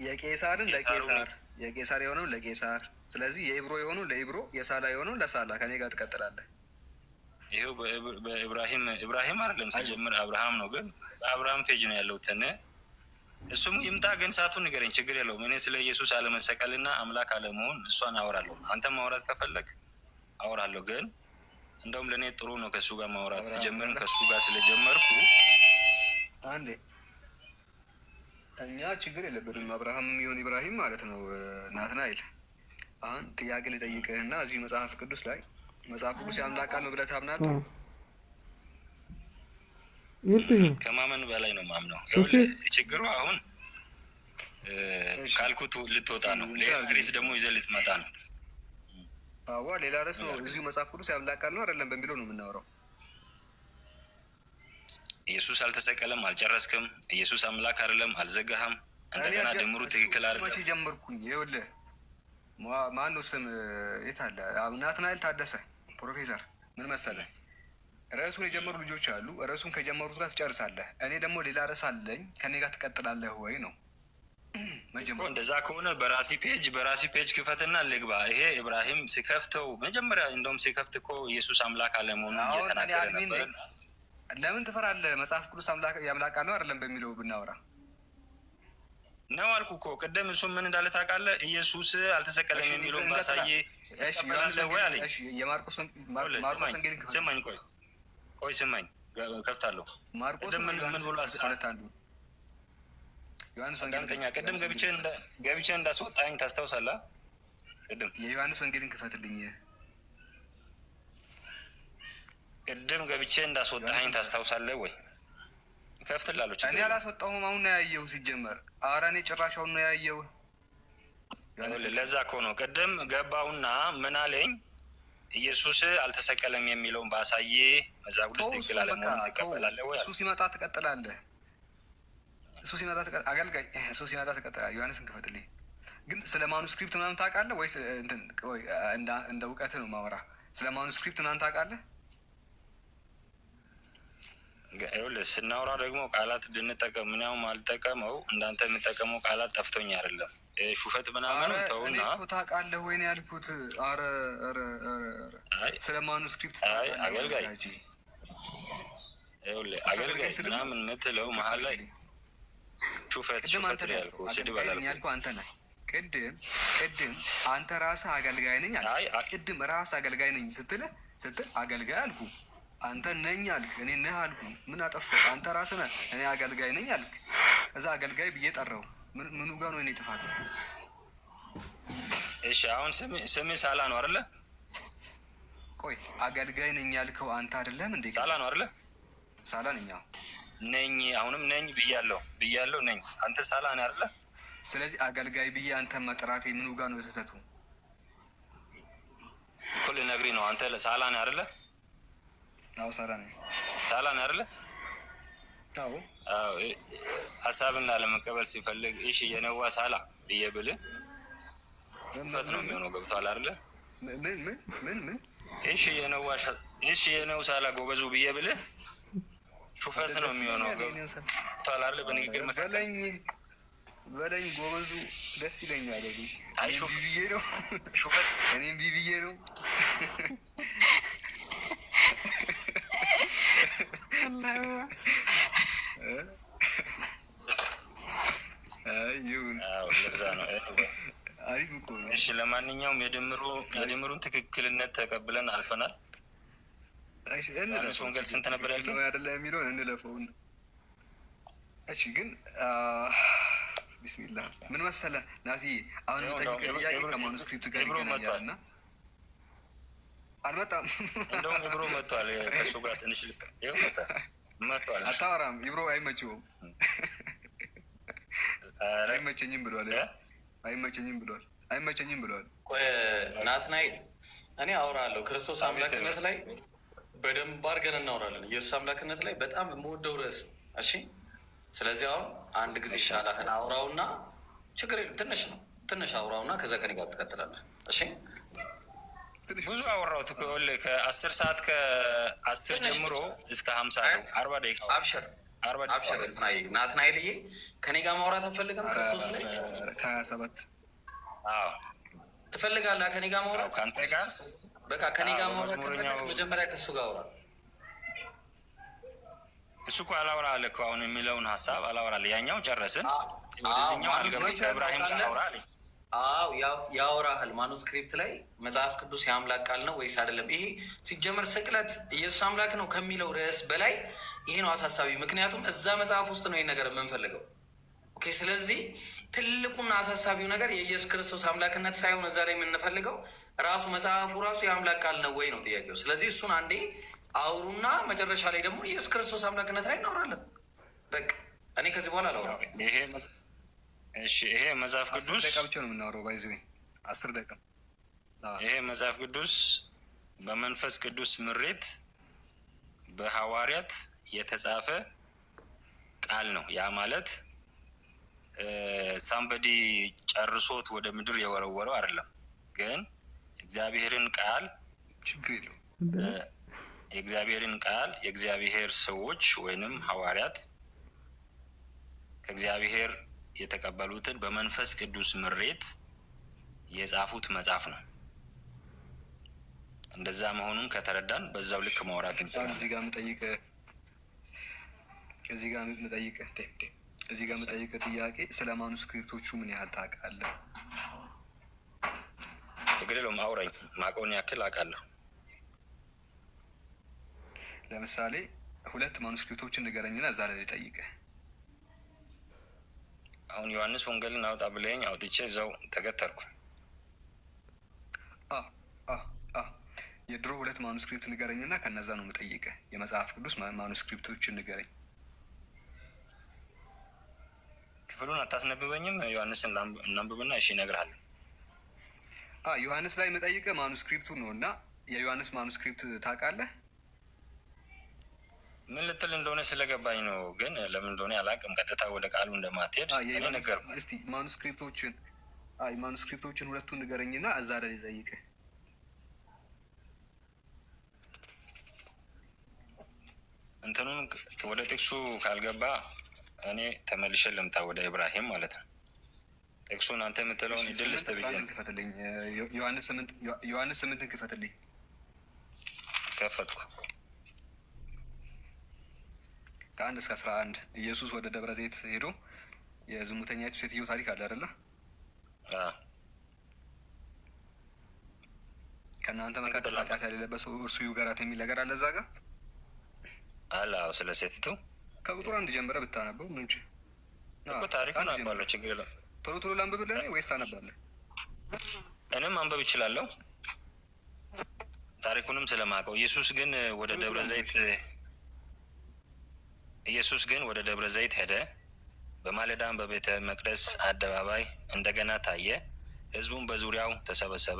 የቄሳርን ቄሳሩ ለቄሳር የቄሳር የሆነውን ለቄሳር፣ ስለዚህ የኢብሮ የሆነውን ለኢብሮ የሳላ የሆነውን ለሳላ። ከኔ ጋር ትቀጥላለህ። ይኸው በኢብራሂም ኢብራሂም አይደለም አይዞህ ሲጀምር አብርሃም ነው፣ ግን በአብርሃም page ነው ያለሁት እኔ። እሱም ይምጣ፣ ግን ሰዓቱን ንገረኝ፣ ችግር የለውም። እኔ ስለ ኢየሱስ አለመሰቀልና አምላክ አለመሆን እሷን አወራለሁ። አንተም ማውራት ከፈለግ አወራለሁ፣ ግን እንደውም ለእኔ ጥሩ ነው ከእሱ ጋር ማውራት። አብርሃም ሲጀምርም አይደለ? ከእሱ ጋር ስለጀመርኩ አንዴ እኛ ችግር የለብንም። አብርሃም ይሁን ኢብራሂም ማለት ነው። ናትናኤል አሁን ጥያቄ ልጠይቅህና እዚሁ መጽሐፍ ቅዱስ ላይ መጽሐፍ ቅዱስ የአምላክ ቃል ነው ብለህ ታምናለህ? ከማመን በላይ ነው ማምነው። ትምህርት ይኸውልህ ችግሩ አሁን እሺ ካልኩት ልትወጣ እስኪ ነው። እንትን ሌላ ርዕስ አድርግልኝ። ደግሞ ይዘህ ልትመጣ ነው። አዋ ሌላ ርዕስ ምን ነው። ላድርግ? እዚሁ መጽሐፍ ቅዱስ የአምላክ ቃል ነው አይደለም በሚለው ነው የምናወራው። ኢየሱስ አልተሰቀለም፣ አልጨረስክም። ኢየሱስ አምላክ አይደለም፣ አልዘጋህም። እኔ እንደገና ድምሩ እሱ ትክክል እሱ መቼ አይደለም። ጀመርኩኝ? ይኸውልህ ማነው ስም የት አለ? ናትናኤል ታደሰ ፕሮፌሰር፣ ምን መሰለህ፣ ርዕሱን የጀመሩ ልጆች አሉ። ርዕሱን ከጀመሩት ጋር ትጨርሳለህ። እኔ ደግሞ ሌላ ርዕስ አለኝ፣ ከኔ ጋር ትቀጥላለህ ወይ ነው መጀመሪያ። እንደዛ ከሆነ በራሴ page ክፈትና ልግባ። ይሄ ኢብራሂም ሲከፍተው መጀመሪያ እንደውም ሲከፍት እኮ ኢየሱስ አምላክ አለመሆኑን አሁን እኔ እየተናገረ admin ነበር። ነኝ። ለምን ትፈራለህ? መጽሐፍ ቅዱስ አምላክ የአምላክ ቃል ነው አይደለም በሚለው ብናወራ ነው አልኩ እኮ ቅድም። እሱ ምን እንዳለ ታውቃለህ? ኢየሱስ አልተሰቀለም እሺ የሚለውን እንቀጥላ። ባሳየ እሺ ዮሐንስ ትቀበላለህ ወይ ወንጌል አለኝ። እሺ የማርቆስ ይኸውልህ ማርቆስ ስማኝ ወንጌልን ክፈት። ስማኝ፣ ቆይ ቆይ ስማኝ፣ ከፍታለሁ። ማርቆስ ቅድም ወይ ምን ምን ዮሐንስ ብሎ ሁለት አንዱ ዮሐንስ ወንጌል አዳምጠኛ። ቅድም ዮሐንስ ገብቼ ወንጌል ገብቼ እንዳስወጣኝ ታስታውሳለህ? ቅድም የዮሐንስ ወንጌልን ክፈትልኝ። ቅድም ገብቼ እንዳስወጣኝ ዮሐንስ ታስታውሳለህ ወይ? እከፍትልሃለሁ፣ እኔ ችግር የለውም። አላስወጣሁም። አሁን ነው ያየሁ ሲጀመር። ኧረ እኔ ጭራሽ አሁን ነው ያየሁ። ዮሐንስ ይኸውልህ ለዛ እኮ ነው ቅድም ገባውና ምን አለኝ፣ ኢየሱስ አልተሰቀለም የሚለውን ባሳየ መጽሐፍ ቅዱስ ተው፣ ትክክል እሱን በቃ አለመሆኑን ተው። ትቀበላለህ ወይ እሱ አለ። ሲመጣ ትቀጥላለህ። እሱ ሲመጣ አገልጋይ እሱ ሲመጣ ትቀጥላለህ። ዮሐንስን ክፈትልኝ። ግን ስለ manuscript ምናምን ታውቃለህ ወይስ እንትን ቆይ፣ እንደ እውቀትህ ነው ማወራ። ስለ manuscript ምናምን ታውቃለህ? ይኸውልህ ስናወራ ደግሞ ቃላት ብንጠቀም ምናምን አልጠቀመው እንዳንተ የምጠቀመው ቃላት ጠፍቶኝ አይደለም። ሹፈት ምናምኑ አረ እኔ ተውና እኮ ታውቃለህ ወይ ነው ያልኩት። አረ አረ አረ አረ አይ ስለ manuscript አይ ታውቃለህ ወይ አገልጋይ ወዳጄ? ይኸውልህ አገልጋይ አገልጋይ ስድብ ነው? ምናምን የምትለው መሀል ላይ ሹፈት ቅድም ሹፈት አንተ ነው ነህ ያልኩህ፣ ስድብ አገልጋይ ነኝ አላልኩም። ያልኩህ አንተ ነህ። ቅድም አንተ ራስህ አገልጋይ ነኝ አልክ። አይ ቅድም ራስህ አገልጋይ ነኝ ስትል አገልጋይ አልኩ። አንተ ነኝ አልክ፣ እኔ ነህ አልኩ። ምን አጠፋሁ? አንተ ራስህ ነህ እኔ አገልጋይ ነኝ አልክ። ከዛ አገልጋይ ብዬ ጠራው። ምኑ ጋር ነው የኔ ጥፋት? እሺ አሁን ስሜ ሳላ ነው አይደለ? ቆይ አገልጋይ ነኝ ያልከው አንተ አይደለም እንዴ? ሳላ ነው አይደለ? ሳላ ነኝ። አዎ። ነኝ፣ አሁንም ነኝ ብያለሁ ብያለሁ ነኝ። አንተ ሳላ ነህ አይደለ? ስለዚህ አገልጋይ ብዬ አንተ መጥራቴ ምኑ ጋር ነው ስህተቱ? እኮ ልነግርህ ነው። አንተ ሳላ ነህ አይደለ? አዎ ሳላ ነኝ። ሳላ ነህ አይደለ? አዎ። አዎ። ሀሳብን ላለመቀበል ሲፈልግ እሺ የነዋ ሳላ ብዬ ብልህ ሹፈት ነው የሚሆነው። ገብቶሃል አይደለ? ምን ምን ምን ምን? እሺ የነው ሳላ ጎበዙ ብዬ ብልህ ሹፈት ነው የሚሆነው። ገብቶሃል አይደለ? በንግግር መካከል በለኝ በለኝ ጎበዙ ደስ ይለኛል። እኔ አይ እኔም ቢብዬ ነው ሹፈት እኔም ቢብዬ ነው። አይ ይሁን፣ አዎ ለዛ ነው። አሪፍ እኮ ነው። እሺ ለማንኛውም የድምሩን ትክክልነት ተቀብለን አልፈናል። እሺ ዮሐንስ እንለፈው። ወንጌል ስንት ነበር ያልከኝ? ነው አይደለ የሚለውን እንለፈው። እሺ ግን ቢስሚላህ ምን መሰለህ ናቲ፣ አሁን ይኸው የምጠይቅህ እንደውም ጥያቄ ከ manuscript ኡ ጋር ኢብሮ ይገናኛል መጥቷል። እና አልመጣም። እንደውም ኢብሮ መጥቷል። ከእሱ ጋር ትንሽ ይኸው መጣ መጥቷል። አታወራም። ኢብሮ አይመቸውም፣ ኧረ አይመቸኝም ብሏል። እ? አይመቸኝም ብሏል። አይመቸኝም ብሏል። ቆይ ናትናኤል፣ እኔ አወራለሁ። ክርስቶስ አምላክነት ላይ በደንብ አድርገን እናወራለን። ኢየሱስ አምላክነት ላይ በጣም የምወደው ርዕስ። እሺ፣ ስለዚህ አሁን አንድ ጊዜ ሻላህን አውራውና ችግር የለም ትንሽ ነው፣ ትንሽ አውራውና ከዛ ከኔ ጋር ትቀጥላለህ። እሺ፣ ትንሽ ብዙ አወራሁት እኮ ይኸውልህ ከ10 ሰዓት ከ10 ትንሽ ጀምሮ እስከ 50 ነው። 40 ደቂቃ አብሽር 40 ደቂቃ አብሽር። እንትናዬ ናትናኤልዬ ከኔ ጋር ማውራት አትፈልግም? ክርስቶስ ላይ ከ27 አዎ ትፈልጋለህ? ከኔ ጋር አዎ፣ ማውራት ከአንተ ጋር በቃ ከኔ ጋር አዎ፣ ማውራት በመዝሙረኛው ከፈለግ መጀመሪያ ከእሱ ጋር አውራ። እሱ እኮ አላወራ አለ እኮ አሁን የሚለውን ሀሳብ አላወራ አለ። ያኛው ጨረስን፣ ወደዚህኛው አልገባም። ከኢብራሂም ጋር አውራ አለኝ። አዎ ያወራሃል። Manuscript ላይ መጽሐፍ ቅዱስ የአምላክ ቃል ነው ወይስ አይደለም? ይሄ ሲጀመር ስቅለት ኢየሱስ አምላክ ነው ከሚለው ርዕስ በላይ ይሄ ነው አሳሳቢ። ምክንያቱም እዛ መጽሐፍ ውስጥ ነው ይሄን ነገር የምንፈልገው። Okay። ስለዚህ ትልቁና አሳሳቢው ነገር የኢየሱስ ክርስቶስ አምላክነት ሳይሆን እዛ ላይ የምንፈልገው ራሱ መጽሐፉ ራሱ የአምላክ ቃል ነው ወይ ነው ጥያቄው። ስለዚህ እሱን አንዴ አውሩና መጨረሻ ላይ ደግሞ ኢየሱስ ክርስቶስ አምላክነት ላይ እናወራለን። በቃ እኔ ከዚህ በኋላ አላወራም። ይሄ እሺ፣ ይሄ መጽሐፍ 10 ቅዱስ ደቂቃ ብቻ ነው የምናወራው። By the way 10 ደቂቃ። ይሄ መጽሐፍ ቅዱስ በመንፈስ ቅዱስ ምሬት በሐዋርያት የተጻፈ ቃል ነው። ያ ማለት somebody ጨርሶት ወደ ምድር የወረወረው አይደለም። ግን እግዚአብሔርን ቃል ችግር የለውም። የእግዚአብሔርን ቃል የእግዚአብሔር ሰዎች ወይንም ሐዋርያት ከእግዚአብሔር የተቀበሉትን በመንፈስ ቅዱስ ምሬት የጻፉት መጽሐፍ ነው። እንደዛ መሆኑን ከተረዳን በዛው ልክ ማውራት አሁን እንችላለን። እዚህ ጋር የምጠይቅህ እዚህ ጋር የምጠይቅህ እዚህ ጋር የምጠይቅህ ጥያቄ ስለ manuscript ኦቹ ምን ያህል ታውቃለህ? ችግር የለውም፣ አውራኝ። ማቀውን ያክል አውቃለሁ። ለምሳሌ ሁለት manuscript ኦችን ንገረኝና እዛ ላይ ልጠይቅህ። አሁን ዮሐንስ ወንጌልን አውጣ ብለኸኝ አውጥቼ እዛው ተገተርኩ። አ አ አ የድሮ ሁለት manuscript ንገረኝና ከነዛ ነው የምጠይቅህ። የመጽሐፍ ቅዱስ manuscript ኦችን ንገረኝ። ክፍሉን አታስነብበኝም? ዮሐንስን እናንብብና እሺ እነግርሃለሁ። ዮሐንስ ላይ የምጠይቅህ manuscript ኡ ነው እና የዮሐንስ manuscript ታውቃለህ? ምን ልትል እንደሆነ ስለገባኝ ነው፣ ግን ለምን እንደሆነ አላውቅም። ቀጥታ ወደ ቃሉ እንደማትሄድ እኔ የዮሐንስ ነገርኩህ። እስቲ manuscript ኦችን manuscript ኦችን ሁለቱን ንገረኝና እዛ ላይ ልጠይቅህ። እንትኑን ወደ ጥቅሱ ካልገባ እኔ ተመልሼ ልምጣ ወደ ኢብራሂም ማለት ነው። ጥቅሱን አንተ የምትለውን እድል ስምንት ልስጥ አስራ ብዬ አንድን ነው። ክፈትልኝ። ዮሐንስ 8 ዮሐንስ 8ን ክፈትልኝ። ከፈትኩ። ከ1 እስከ 11 ኢየሱስ ወደ ደብረ ዘይት ሄዶ የዝሙተኛይቱ ሴትዮ ታሪክ አለ አይደለ? አዎ። ከእናንተ መካከል ኃጢአት የሌለበት ሰው እርሱ ይውገራት የሚል ነገር አለ እዛ ጋር። አለ። አዎ፣ ስለ ሴቲቱ ከቁጥር 1 ጀምረህ ብታነበው ምን እኮ ታሪኩን አውቀዋለሁ። ችግር የለውም። ቶሎ ቶሎ ላንብብልህ እኔ ወይስ ታነባለህ? እኔም ማንበብ እችላለሁ ታሪኩንም ስለማውቀው። ቶሎ ቶሎ አንብብ። ኢየሱስ ግን ወደ ደብረ ዘይት ሄደ። በማለዳም በቤተ መቅደስ አደባባይ እንደገና ታየ። ሕዝቡም በዙሪያው ተሰበሰበ፣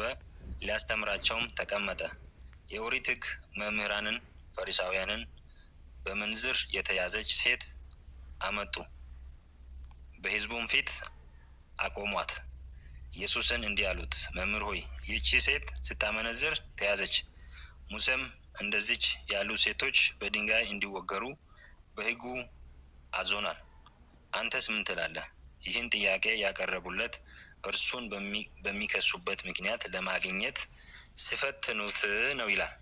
ሊያስተምራቸውም ተቀመጠ። የኦሪት ሕግ መምህራንን ፈሪሳውያንን በምንዝር የተያዘች ሴት አመጡ፣ በሕዝቡም ፊት አቆሟት። ኢየሱስን እንዲህ አሉት፣ መምህር ሆይ፣ ይህቺ ሴት ስታመነዝር ተያዘች። ሙሴም እንደዚች ያሉ ሴቶች በድንጋይ እንዲወገሩ በሕጉ አዞናል። አንተስ ምን ትላለህ? ይህን ጥያቄ ያቀረቡለት እርሱን በሚከሱበት ምክንያት ለማግኘት ሲፈትኑት ነው ይላል።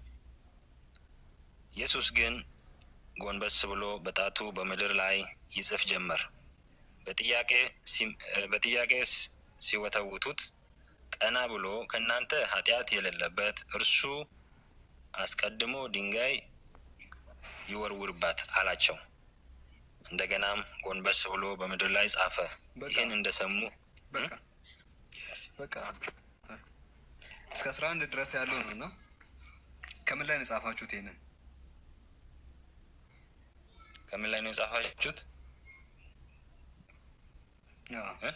ኢየሱስ ግን ጎንበስ ብሎ በጣቱ በምድር ላይ ይጽፍ ጀመር። በጥያቄ ሲወተውቱት ቀና ብሎ ከእናንተ ኃጢአት የሌለበት እርሱ አስቀድሞ ድንጋይ ይወርውርባት አላቸው። እንደገናም ጎንበስ ብሎ በምድር ላይ ጻፈ። በቃ ይህን እንደሰሙ በቃ በቃ እስከ 11 ድረስ ያለው ነው እና ከምን ላይ ነው የጻፋችሁት ይሄንን? ከምን ላይ ነው የጻፋችሁት? አዎ። እ?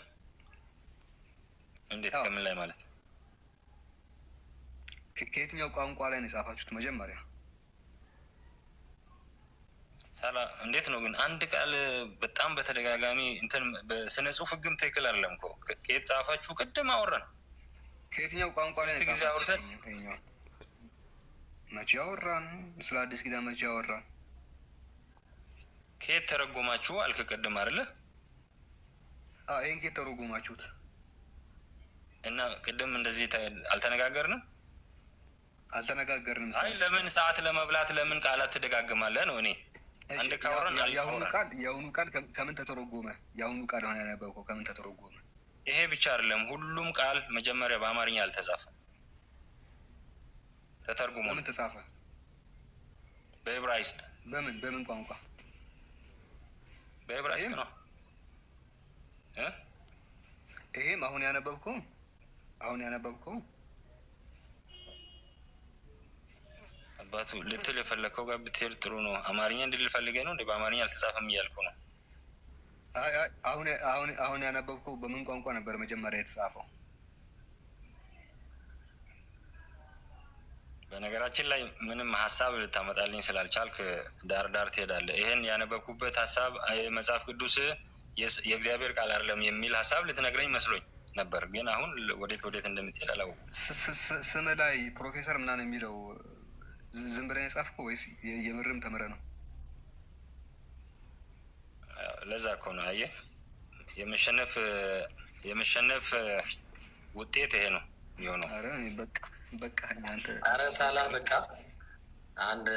እንዴት አዎ። ከምን ላይ ማለት? ከየትኛው ቋንቋ ላይ ነው የጻፋችሁት መጀመሪያ? ሳላ እንዴት ነው ግን አንድ ቃል በጣም በተደጋጋሚ እንትን በስነ ጽሁፍ ህግም ትክክል አይደለም እኮ። ከየት ጻፋችሁ? ቅድም አወራን። ከየትኛው ቋንቋ ላይ ነው ሶስት ጊዜ የጻፋችሁት? አውርተን ይኸኛው መቼ አወራን? ስለ አዲስ ኪዳን መቼ አወራን? ከየት ተረጎማችሁ አልክ ቅድም አይደለ? ይህን ከየት ተረጎማችሁት? እና ቅድም እንደዚህ አልተነጋገርንም? አልተነጋገርንም። አይ ለምን ሰዓት ለመብላት ለምን ቃላት ትደጋግማለህ ነው። እኔ እሺ፣ አንድ ካወራን የአሁኑ አወራን። ቃል የአሁኑ ቃል ከምን ተተረጎመ? የአሁኑ ቃል ሆነ ያነበብከው ከምን ተተረጎመ? ይሄ ብቻ አይደለም፣ ሁሉም ቃል መጀመሪያ በአማርኛ አልተጻፈም፣ ተተርጉሞ በምን ነው ተጻፈ? በዕብራይስጥ። በምን ቋንቋ? በዕብራይስጥ ይሄም ነው እ? ይሄም አሁን ያነበብከው አባቱ ልትል የፈለግከው ጋር ብትሄድ ጥሩ ነው። አማርኛ እንድል ፈልገህ ነው እንዴ? በአማርኛ አልተጻፈም እያልኩ ነው። አይ አይ፣ አሁን ያነበብከው በምን ቋንቋ ነበር መጀመሪያ የተጻፈው? በነገራችን ላይ ምንም ሀሳብ ልታመጣልኝ ስላልቻልክ ዳር ዳር ትሄዳለህ። ይህን ያነበብኩበት ሀሳብ መጽሐፍ ቅዱስ የእግዚአብሔር ቃል አይደለም የሚል ሀሳብ ልትነግረኝ መስሎኝ ነበር። ግን አሁን ወዴት ወዴት እንደምትሄድ አላወኩም። ስም ላይ ፕሮፌሰር ምናምን የሚለው ዝም ብለን የጻፍከው ወይስ የምርም ተምረህ ነው? ለዛ እኮ ነው አየህ፣ የመሸነፍ ውጤት ይሄ ነው የሚሆነው። ኧረ በቃ በቃ አንተ ኧረ ሳላህ በቃ አንድ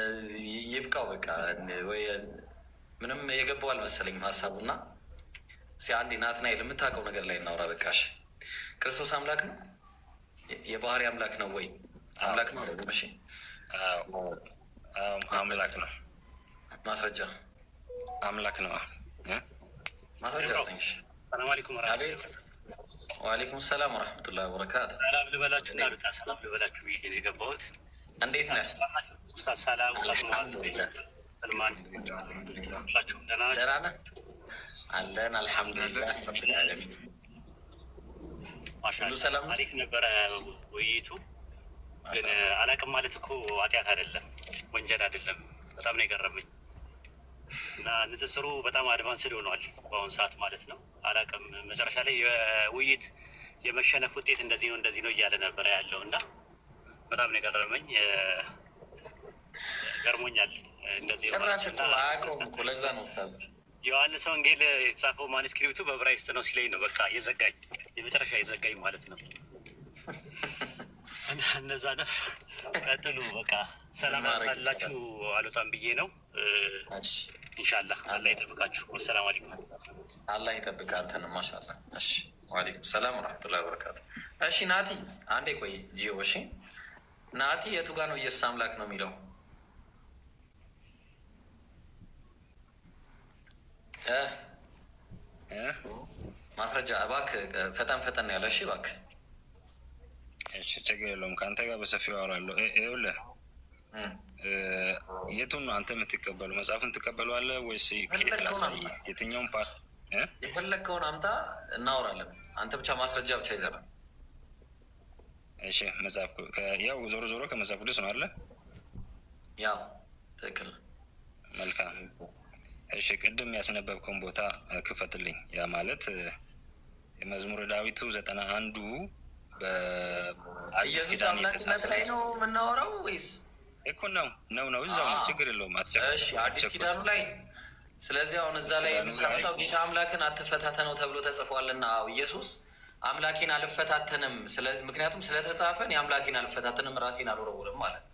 ይብቃው በቃ። ወይ ምንም የገባው አልመሰለኝም ሀሳቡና። እስኪ አንዴ ናትናኤል የምታውቀው ነገር ላይ እናውራ። በቃሽ ክርስቶስ አምላክ ነው? የባህሪ አምላክ ነው ወይ? አምላክ ነው። እሺ አምላክ ነው። ማስረጃ አምላክ ነው። ማስረጃ ስጠኝ። ሰላም አለይኩም። አቤት። ወአለይኩም ሰላም ወረሕመቱላሂ ወበረካቱ። ሰላም ልበላችሁ እና ልውጣ። ሰላም ልበላችሁ ብዬ ነው የገባሁት። እንዴት ነህ? ኡስታዝ ሰላም፣ ኡስታዝ ሙአዝ፣ ሰልማን ሁላችሁም ደህና ናችሁ? ደህና ነህ? አለን አልሐምዱሊላህ ረቢል ዓለሚን። ማሻአላህ ሁሉ ሰላም ነው? አሪፍ ነበረ ውይይቱ። ግን አላቅም ማለት እኮ ኃጢአት አይደለም፣ ወንጀል አይደለም። በጣም ነው የገረመኝ እና ንጽጽሩ በጣም advanced ሆኗል በአሁኑ ሰዓት ማለት ነው። አላቅም መጨረሻ ላይ የውይይት የመሸነፍ ውጤት እንደዚህ ነው እንደዚህ ነው እያለ ነበረ ያለው እና በጣም ነው የገረመኝ። ገርሞኛል። እንደዚህ ጭራሽ እኮ አያውቀውም እኮ ለዛ ነው ኡስታዝ። ዮሐንስ ወንጌል የተጻፈው manuscript ኡ በዕብራይስጥ ነው ሲለኝ ነው በቃ የዘጋኝ፣ የመጨረሻ የዘጋኝ ማለት ነው። እና እነዛ ነው። ቀጥሉ በቃ ሰላም ሳላችሁ አልወጣም ብዬ ነው። ኢንሻላህ አላህ ይጠብቃችሁ። ወሰላም አለይኩም። አላህ ይጠብቅ አንተንም። ማሻአላህ። እሺ ወአለይኩም ሰላም ወረሕመቱላሂ ወበረካቱ። እሺ ናቲ አንዴ ቆይ ጂኦ። እሺ ናቲ የቱ ጋር ነው ኢየሱስ አምላክ ነው የሚለው? ማስረጃ እባክህ፣ ፈጠን ፈጠን ያለ። እሺ እባክህ። እሺ ችግር የለውም። ከአንተ ጋር በሰፊው አወራለሁ። ይኸውልህ የቱን ነው አንተ የምትቀበለው? መጽሐፉን ትቀበለዋለህ ወይስ ከየት ላሳይህ? የትኛውን part? የፈለግከውን አምጣ እናወራለን። አንተ ብቻ ማስረጃ ብቻ ይዘናል። እሺ መጽሐፍ ያው ዞሮ ዞሮ ከመጽሐፍ ቅዱስ ነው አለ። ያው ትክክል ነው። መልካም። እሺ ቅድም ያስነበብከውን ቦታ ክፈትልኝ። ያ ማለት የመዝሙረ ዳዊቱ 91ዱ በአዲስ ኢየሱስ ኪዳን አምላክነት የተጻፈ ላይ ነው የምናወራው ወይስ እኮ ነው ነው ነው እዛው ነው። ችግር የለውም። እሺ አዲስ ኪዳኑ ላይ። ስለዚህ አሁን እዛ ላይ የምታመጣው ጌታ አምላክን አትፈታተነው ተብሎ ተጽፏልና፣ አዎ ኢየሱስ አምላኬን አልፈታተንም፣ ስለዚህ ምክንያቱም ስለተጻፈ እኔ አምላኬን አልፈታተንም ራሴን አልወረውርም ማለት።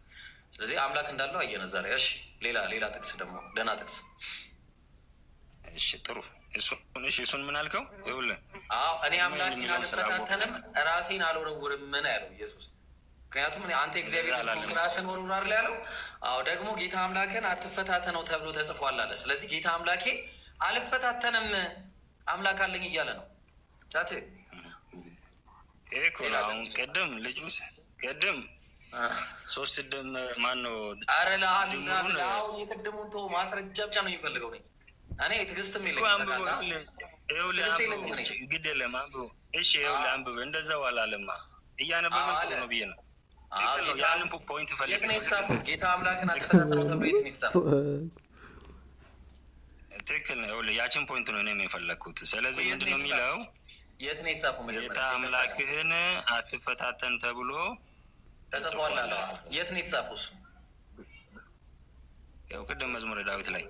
ስለዚህ አምላክ እንዳለው አየን እዛ ላይ። እሺ ሌላ ሌላ ጥቅስ ደግሞ ደህና ጥቅስ። እሺ ጥሩ። እሱን እሺ እሱን ምን አልከው? ይኸውልህ አዎ እኔ አምላኬን አልፈታተንም ራሴን አልወረውርም ምን ያለው ኢየሱስ። ምክንያቱም አንተ እግዚአብሔር ልጅ ከሆንክ ራስህን ወርውር አይደል ያለው? አዎ ደግሞ ጌታ አምላክን አትፈታተነው ተብሎ ተጽፏል አለ። ስለዚህ ጌታ አምላኬን አልፈታተንም አምላክ አለኝ እያለ ነው። ታት ይሄ እኮ ነው አሁን ቅድም ልጁ ቅድም ሶስት ስድም ማን ነው? ኧረ የቅድሙን ተወው፣ ማስረጃ ብቻ ነው የሚፈልገው። እኔ ትዕግስትም የለኝም። ግድ የለም አንብቦ። እሺ ይኸውልህ አንብብ። እንደዛው አላለማ እያነበብን ጥሩ ነው ብዬ ነው። ያንን point ፈልግ። ጌታ አምላክን አትፈታተነው ተብሎ የት ነው የተጻፈው? ትክክል ነው። ይኸውልህ ያችን point ነው እኔም የፈለግኩት። ስለዚህ ምንድን ነው የሚለው? የት ነው የተጻፈው? መጀመሪያ ጌታ አምላክህን አትፈታተን ተብሎ ተጽፏል አለ። የት ነው የተጻፈው እሱ? ያው ቅድም መዝሙረ ዳዊት ላይ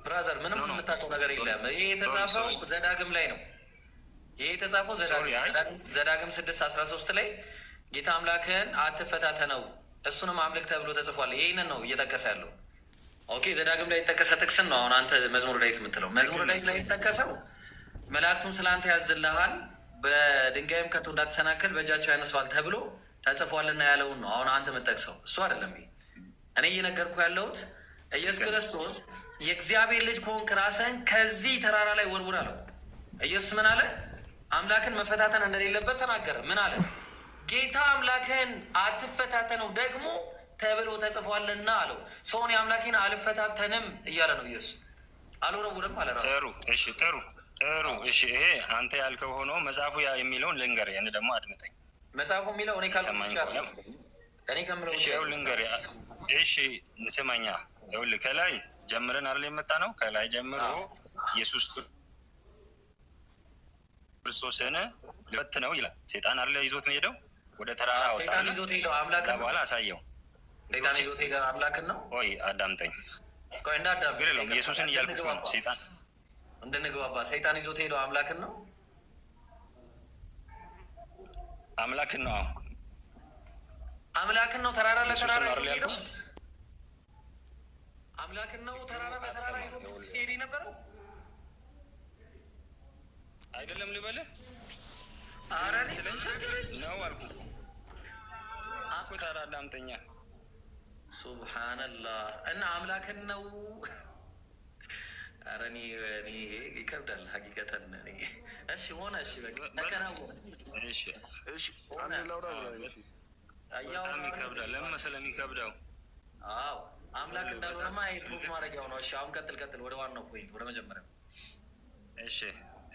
brother፣ ምንም የምታውቀው ነገር የለም። ይሄ የተጻፈው ዘዳግም ላይ ነው። ይሄ የተጻፈው ዘዳግም 6:13 ላይ ጌታ አምላክህን አትፈታተነው እሱንም አምልክ ተብሎ ተጽፏል። ይሄንን ነው እየጠቀሰ ያለው። okay ዘዳግም ላይ የተጠቀሰ ጥቅስን ነው አሁን አንተ መዝሙረ ዳዊት የምትለው። መዝሙረ ዳዊት ላይ የተጠቀሰው መላእክቱን ስለ አንተ ያዝልሃል፣ በድንጋይም ከቶ እንዳትሰናከል በእጃቸው ያነሷል ተብሎ ተጽፏልና ያለውን ነው አሁን አንተ የምትጠቅሰው፣ እሱ አይደለም። ይሄ እኔ እየነገርኩ ያለሁት ኢየሱስ ክርስቶስ የእግዚአብሔር ልጅ ከሆንክ ራስህን ከዚህ ተራራ ላይ ወርውር አለው። ኢየሱስ ምን አለ? አምላክን መፈታተን እንደሌለበት ተናገረ። ምን አለ? ጌታ አምላክህን አትፈታተነው ደግሞ ተብሎ ተጽፏልና አለው። ሰውን የአምላኬን አልፈታተንም እያለ ነው ኢየሱስ። አልወረውርም አለ ራሱ። ጥሩ እሺ፣ ጥሩ ጥሩ እሺ። ይሄ አንተ ያልከው ሆኖ መጽሐፉ የሚለውን ልንገርህ፣ እኔ ደግሞ አድምጠኝ። መጽሐፉ የሚለው እኔ ካልኩ እኔ ከምለው እሺ፣ ይኸው ልንገርህ። እሺ ስማኛ፣ ይኸውልህ ከላይ ጀምረን አይደል የመጣ ነው። ከላይ ጀምሮ ኢየሱስ ክርስቶስን ልፈትነው ይላል። ሴጣን አይደለ ይዞት ሄደው ወደ ተራራ ሰይጣን አወጣና ይዞት ሄደው ከዛ አምላክን ነው። በኋላ አሳየው። ሰይጣን ይዞት ሄደው አምላክን ነው። ቆይ አዳምጠኝ፣ ቆይ እንዳዳምጥ፣ ችግር የለውም። ኢየሱስን እያልኩ እኮ ነው። እንድንግባባ ሴጣን እንድንግባባ ሰይጣን ይዞት ሄደው አምላክን ነው። አምላክን ነው። አዎ አምላክን ነው። ተራራ ኢየሱስን ለተራራ ነው ይዞት አይደል ሄደው ያልኩህ? አምላክን ነው። ተራራ ለተራራ አትሰማም። ይዞት ይኸውልህ ሲሄድ የነበረው አይደለም ልበልህ ኧረ እኔ ትለኝ ነው አልኩህ እኮ እኮ። ታዲያ አዳምጠኛ። ሱብሃነላህ እና አምላክን ነው። ኧረ እኔ ይከብዳል ሀቂቀተን። እኔ እሺ ሆነ፣ እሺ በቃ ተከናወነ። እሺ እሺ ሆነ። አንዴ ላውራ ብላ። እሺ በጣም ይከብዳል። ለምን መሰለህ የሚከብደው? አዎ አምላክ እንዳልሆነማ ይሄ proof ማድረጊያው ነው። እሺ አሁን ቀጥል ቀጥል፣ ወደ ዋናው point፣ ወደ መጀመሪያው። እሺ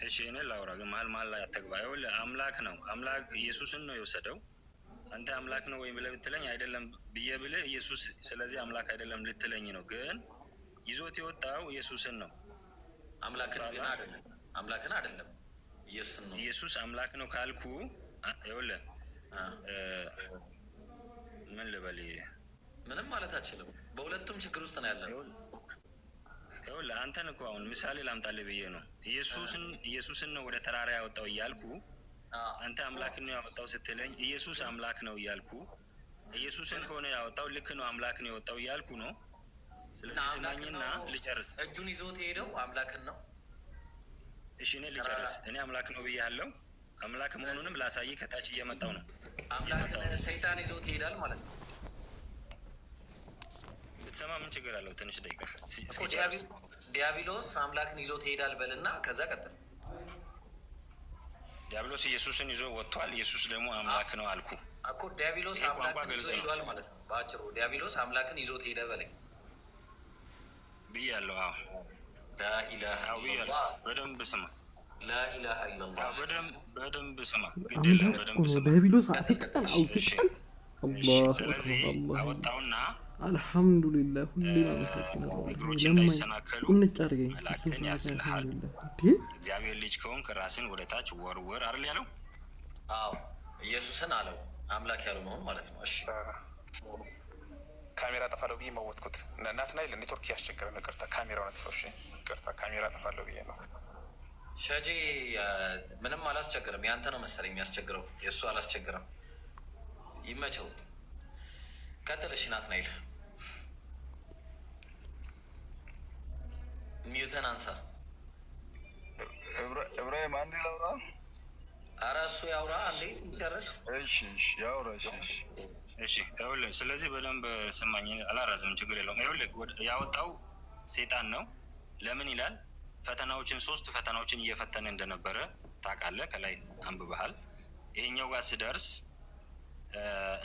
እሺ፣ እኔ ላውራ ግን መሀል መሀል ላይ አትግባ። ይኸውልህ አምላክ ነው፣ አምላክ ኢየሱስን ነው የወሰደው። አንተ አምላክ ነው ወይም ብለህ ብትለኝ አይደለም ብዬ ብልህ ኢየሱስ ስለዚህ አምላክ አይደለም ልትለኝ ነው። ግን ይዞት የወጣው ኢየሱስን ነው። አምላክን ግን አይደለም፣ አምላክን አይደለም፣ ኢየሱስን ነው። ኢየሱስ አምላክ ነው ካልኩ ይኸውልህ ምን ልበል? ምንም ማለት አችልም። በሁለቱም ችግር ውስጥ ነው ያለነው። ይኸውልህ አንተን እኮ አሁን ምሳሌ ላምጣልህ ብዬ ነው። ኢየሱስን ነው ወደ ተራራ ያወጣው እያልኩ አንተ አምላክ ነው ያወጣው ስትለኝ ኢየሱስ አምላክ ነው እያልኩ ኢየሱስን ከሆነ ያወጣው ልክ ነው አምላክ ነው ያወጣው እያልኩ ነው። ስለዚህ ስማኝና ልጨርስ። እጁን ይዞት የሄደው አምላክን ነው። እሺ እኔ ልጨርስ። እኔ አምላክ ነው ብያለሁ። አምላክ መሆኑንም ላሳይ ከታች እየመጣው ነው። አምላክን ሰይጣን ይዞት ይሄዳል ማለት ነው። ብትሰማ ምን ችግር አለው? ትንሽ ደቂቃ እኮ እስኪጨርስ። ዲያብሎስ አምላክን ይዞት ይሄዳል በልና ከዛ ቀጥል። ዲያብሎስ ኢየሱስን ይዞ ወጥቷል። ኢየሱስ ደግሞ አምላክ ነው አልኩ። እኮ ዲያብሎስ ይሄ ቋንቋ አምላክን ግልጽ ይዞ ነው ሄዷል ማለት ነው። በአጭሩ ዲያብሎስ አምላክን ይዞት ሄደ በለኝ። ብያለሁ። አዎ ላኢላሃ አዎ ብያለሁ። ኢለላህ፣ በደንብ ስማ። ላኢላሃ ኢለላህ። አዎ በደንብ ስማ። ግድ የለም አምላክ እኮ በደንብ ነው ስማ። ዲያብሎስ ሰይጣን። አው እሺ ሰይጣን። እሺ። አላሁ ስለዚህ አክበር አላህ። አወጣውና አልሐምዱሊላህ ሁሌም አመሰግናለሁ። እግሮች ለማኝ እንዳይሰናከሉ ቁንጭ አድርገኝ። መላእክትን ያዝልሃል። አልሐምዱሊላህ እንዴ እግዚአብሔር ልጅ ከሆንክ ራስን ወደ ታች ወርውር አይደል ያለው? አዎ ኢየሱስን አለው አምላክ ያልሆነውን ማለት ነው። እሺ ካሜራ ጠፋለሁ ብዬ መወትኩት። ናትናኤል ኔትወርክ እያስቸገረ ነው። ይቅርታ ካሜራውን አጥፋው። እሺ ይቅርታ ካሜራ ጠፋለሁ ብዬ ነው። ሸጄ ምንም አላስቸግርም። ያንተ ነው መሰለኝ የሚያስቸግረው፣ የእሱ አላስቸግርም። ይመቸው። ቀጥል። እሺ ናትናኤል mute ን አንሳ። እብራሂም አንዴ ላውራ። ኧረ እሱ ያውራ አንዴ ጨርስ። እሺ እሺ ያውራ። እሺ እሺ እሺ ይኸውልህ፣ ስለዚህ በደንብ ስማኝ፣ አላራዝም፣ ችግር የለውም። ይኸውልህ ያወጣው ሴጣን ነው። ለምን ይላል? ፈተናዎችን ሶስት ፈተናዎችን እየፈተነ እንደነበረ ታውቃለህ፣ ከላይ አንብበሃል። ይሄኛው ጋር ስደርስ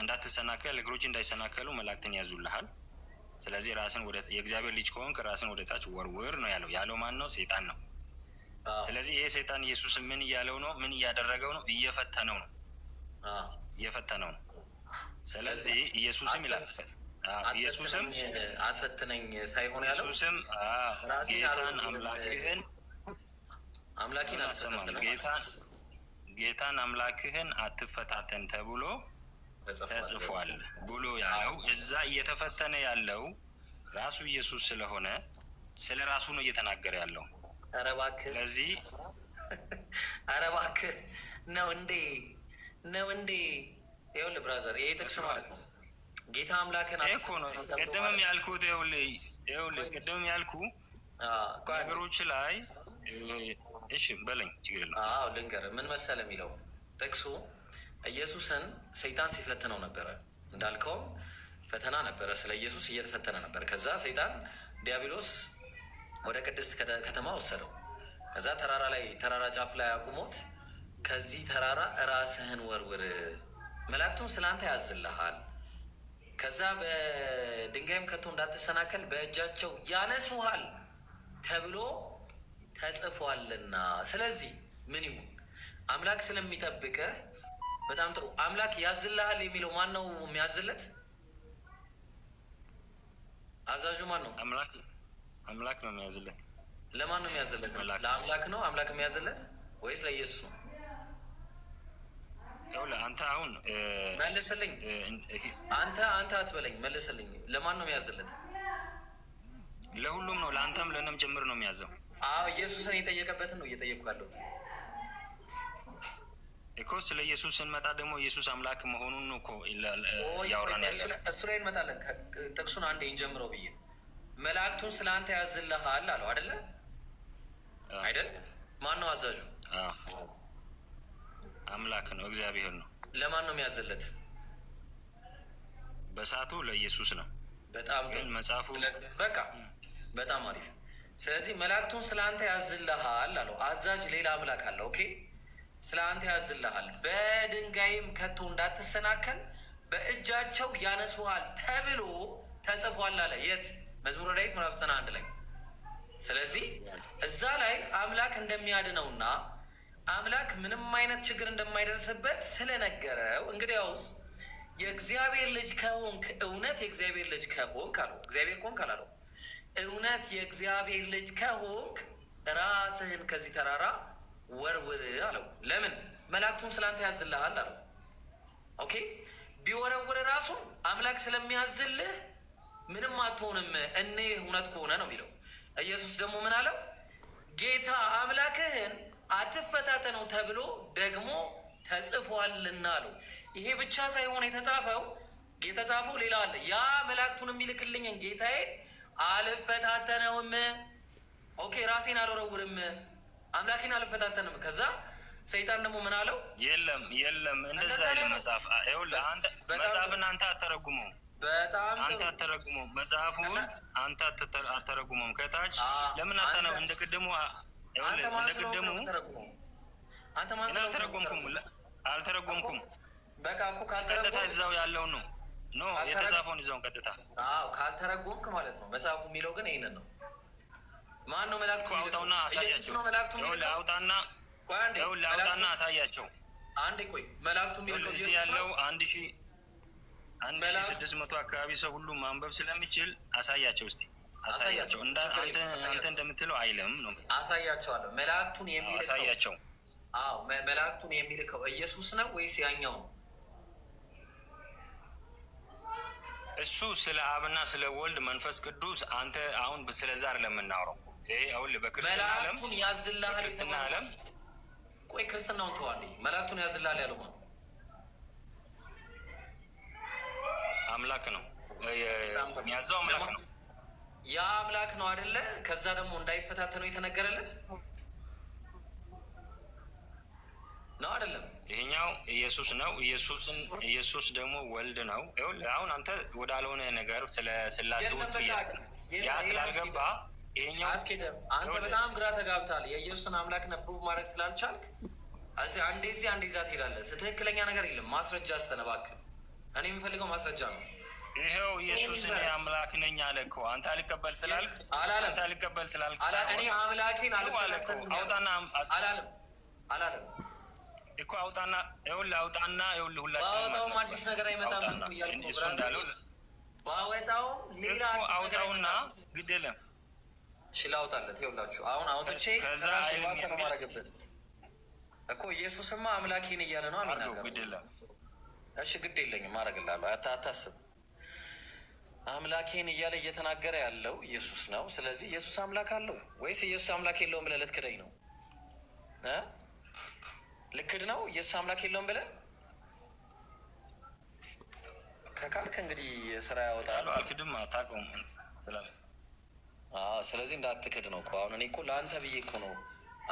እንዳትሰናከል እግሮች እንዳይሰናከሉ መላእክትን ያዙልሃል። ስለዚህ ራስን ወደ የእግዚአብሔር ልጅ ከሆንክ ራስን ወደ ታች ወርውር ነው ያለው። ያለው ማን ነው? ሴጣን ነው። ስለዚህ ይሄ ሴጣን ኢየሱስ ምን እያለው ነው? ምን እያደረገው ነው? እየፈተነው ነው። እየፈተነው ነው። ስለዚህ ኢየሱስም ይላል ኢየሱስም አትፈትነኝ ሳይሆን ያለው ኢየሱስም ራሴን ጌታን አልወድም፣ አምላክህን አምላኬን አሰማም አልፈታተንም ጌታን አምላክህን አትፈታተን ተብሎ ተጽፏል ብሎ ያለው እዛ እየተፈተነ ያለው ራሱ ኢየሱስ ስለሆነ ስለ ራሱ ነው እየተናገረ ያለው። ኧረ እባክህ፣ ስለዚህ ኧረ እባክህ ነው እንዴ? ነው እንዴ? ይኸውልህ brother፣ ይሄ ጥቅስ ማለት ነው ጌታ አምላክን ይሄ እኮ ነው ቅድምም ያልኩት። ይኸውልህ ቅድምም ያልኩ ነገሮች ላይ እሺ በለኝ፣ ችግር የለም። አዎ ልንገርህ፣ ምን መሰለህ የሚለው ጥቅሱ ኢየሱስን ሰይጣን ሲፈትነው ነበረ። እንዳልከውም ፈተና ነበረ፣ ስለ ኢየሱስ እየተፈተነ ነበር። ከዛ ሰይጣን ዲያብሎስ ወደ ቅድስት ከተማ ወሰደው። ከዛ ተራራ ላይ ተራራ ጫፍ ላይ አቁሞት ከዚህ ተራራ ራስህን ወርውር፣ መላእክቱን ስለአንተ ያዝልሃል፣ ከዛ በድንጋይም ከቶ እንዳትሰናከል በእጃቸው ያነሱሃል ተብሎ ተጽፏልና። ስለዚህ ምን ይሁን አምላክ ስለሚጠብቅህ በጣም ጥሩ። አምላክ ያዝልሃል የሚለው ማን ነው የሚያዝለት? አዛዡ ማን ነው? አምላክ ነው የሚያዝለት። ለማን ነው የሚያዝለት? ለአምላክ ነው አምላክ የሚያዝለት ወይስ ለኢየሱስ ነው? ይኸውልህ አንተ አሁን መልስልኝ። አንተ አንተ አትበለኝ፣ መልስልኝ። ለማን ነው የሚያዝለት? ለሁሉም ነው፣ ለአንተም ለእኔም ጭምር ነው የሚያዘው። አዎ ኢየሱስን የጠየቀበትን ነው እየጠየቅኩ ያለሁት እኮ። ስለ ኢየሱስ ስንመጣ ደግሞ ኢየሱስ አምላክ መሆኑን ነው እኮ እያወራን ያለ። እሱ ላይ እንመጣለን። ጥቅሱን አንዴ እንጀምረው ብዬ መላእክቱን ስለ አንተ ያዝልሃል አለው አይደለ? አይደል? ማን ነው አዛዡ? አምላክ ነው፣ እግዚአብሔር ነው። ለማን ነው የሚያዝለት? በሰዓቱ ለኢየሱስ ነው። በጣም ግን መጽሐፉ በቃ በጣም አሪፍ። ስለዚህ መላእክቱን ስለ አንተ ያዝልሃል አለው። አዛዥ ሌላ አምላክ አለ። Okay፣ ስለ አንተ ያዝልሃል፣ በድንጋይም ከቶ እንዳትሰናከል በእጃቸው ያነሱሃል ተብሎ ተጽፏል አለ። የት? መዝሙረ ዳዊት ምዕራፍ 91 ላይ። ስለዚህ እዛ ላይ አምላክ እንደሚያድነውና አምላክ ምንም አይነት ችግር እንደማይደርስበት ስለነገረው፣ እንግዲያውስ የእግዚአብሔር ልጅ ከሆንክ፣ እውነት የእግዚአብሔር ልጅ ከሆንክ አለው። እግዚአብሔር ከሆንክ አላለው። እውነት የእግዚአብሔር ልጅ ከሆንክ ራስህን ከዚህ ተራራ ወርውር አለው። ለምን? መላእክቱን ስላንተ ያዝልሃል አለው። Okay፣ ቢወረውር ራሱን አምላክ ስለሚያዝልህ ምንም አትሆንም፣ እኔ እውነት ከሆነ ነው የሚለው። ኢየሱስ ደግሞ ምን አለው? ጌታ አምላክህን አትፈታተነው ተብሎ ደግሞ ተጽፏልና አለው። ይሄ ብቻ ሳይሆን የተጻፈው ሌላ አለ። ያ መላእክቱን የሚልክልኝን ጌታዬን አልፈታተነውም። Okay፣ ራሴን አልወረውርም፣ አምላኬን አልፈታተንም። ከዛ ሰይጣን ደግሞ ምን አለው? የለም የለም፣ እንደዛ አይልም መጽሐፍ። ይኸውልህ መጽሐፍን አንተ አተረጉመው፣ በጣም አንተ አተረጉመው፣ መጽሐፉን አንተ አተረጉመውም። ከታች ለምን አታነው? እንደ ቅድሙ እንደ ቅድሙ አልተረጎምኩም አልተረጎምኩም። በቃ እኮ ቀጥታ እዛው ያለውን ነው no የተጻፈውን እዛውን ቀጥታ። አዎ ካልተረጎምክ ማለት ነው። መጽሐፉ የሚለው ግን ይሄንን ነው። ማን ነው መላእክቱ? አውጣውና አሳያቸው። አውጣና አውጣና አሳያቸው። አንዴ ቆይ፣ መላእክቱ የሚልከው እዚህ ያለው 1600 አካባቢ ሰው ሁሉ ማንበብ ስለሚችል አሳያቸው፣ እስቲ አሳያቸው። አንተ እንደምትለው አይልም ነው። አሳያቸዋለሁ። መላእክቱን የሚልከው አሳያቸው። አዎ መላእክቱን የሚልከው ኢየሱስ ነው ወይስ ያኛው ነው? እሱ ስለ አብና ስለ ወልድ መንፈስ ቅዱስ አንተ አሁን ስለዛ አይደለም የምናወራው። ይሄ አሁን በክርስትና ዓለም መላእክቱን ያዝልሃል በክርስትና ዓለም ቆይ ክርስትናውን ተው አንዴ። መላእክቱን ያዝልሃል ያለው ማን? አምላክ ነው የሚያዘው፣ አምላክ ነው። ያ አምላክ ነው አይደለ? ከዛ ደግሞ እንዳይፈታተነው የተነገረለት ነው አይደለም? ይሄኛው ኢየሱስ ነው። ኢየሱስን ኢየሱስ ደግሞ ወልድ ነው። ይኸውልህ አሁን አንተ ወዳልሆነ ነገር ስለ ስላሴዎቹ እያልክ ነው። ያ ስላልገባ ይሄኛው አንተ በጣም ግራ ተጋብታል። የኢየሱስን አምላክነት prove ማድረግ ስላልቻልክ እዚህ አንዴ እዚህ አንዴ እዛ ትሄዳለህ። ትክክለኛ ነገር የለም። ማስረጃ አስተነባክህ። እኔ የምፈልገው ማስረጃ ነው። ይኸው ኢየሱስ እኔ አምላክ ነኝ አለ እኮ። አንተ አልቀበል ስላልክ አላለም። አንተ አልቀበል ስላልክ እኔ አምላኬን አለ እኮ። አውጣና አላለም አላለም እኮ አውጣና፣ ይኸውልህ አውጣና፣ ይኸውልህ ሁላችንም ባወጣውም አዲስ ነገር አይመጣም እያልኩ ነው። እሱ እንዳለው ባወጣውም ሌላ አዲስ ነገር አውጣውና ግድ የለም እሺ ላውጣለት። ይኸውላችሁ አሁን አውጥቼ ከዛ ባሰ ነው ማድረግበት እኮ። ኢየሱስማ አምላኬን እያለ ነው የሚናገረው። ግድ የለም እሺ ግድ የለኝም አደርግልሃለሁ፣ አታስብ። አምላኬን እያለ እየተናገረ ያለው ኢየሱስ ነው። ስለዚህ ኢየሱስ አምላክ አለው ወይስ ኢየሱስ አምላክ የለውም ብለህ ልትክደኝ ነው? ልክድ ነው? ኢየሱስ አምላክ የለውም ብለህ ከካልክ እንግዲህ ስራ ያወጣል። አልክድም፣ አታውቀውም። ስለዚህ እንዳትክድ ነው እኮ አሁን። እኔ እኮ ለአንተ ብዬ እኮ ነው፣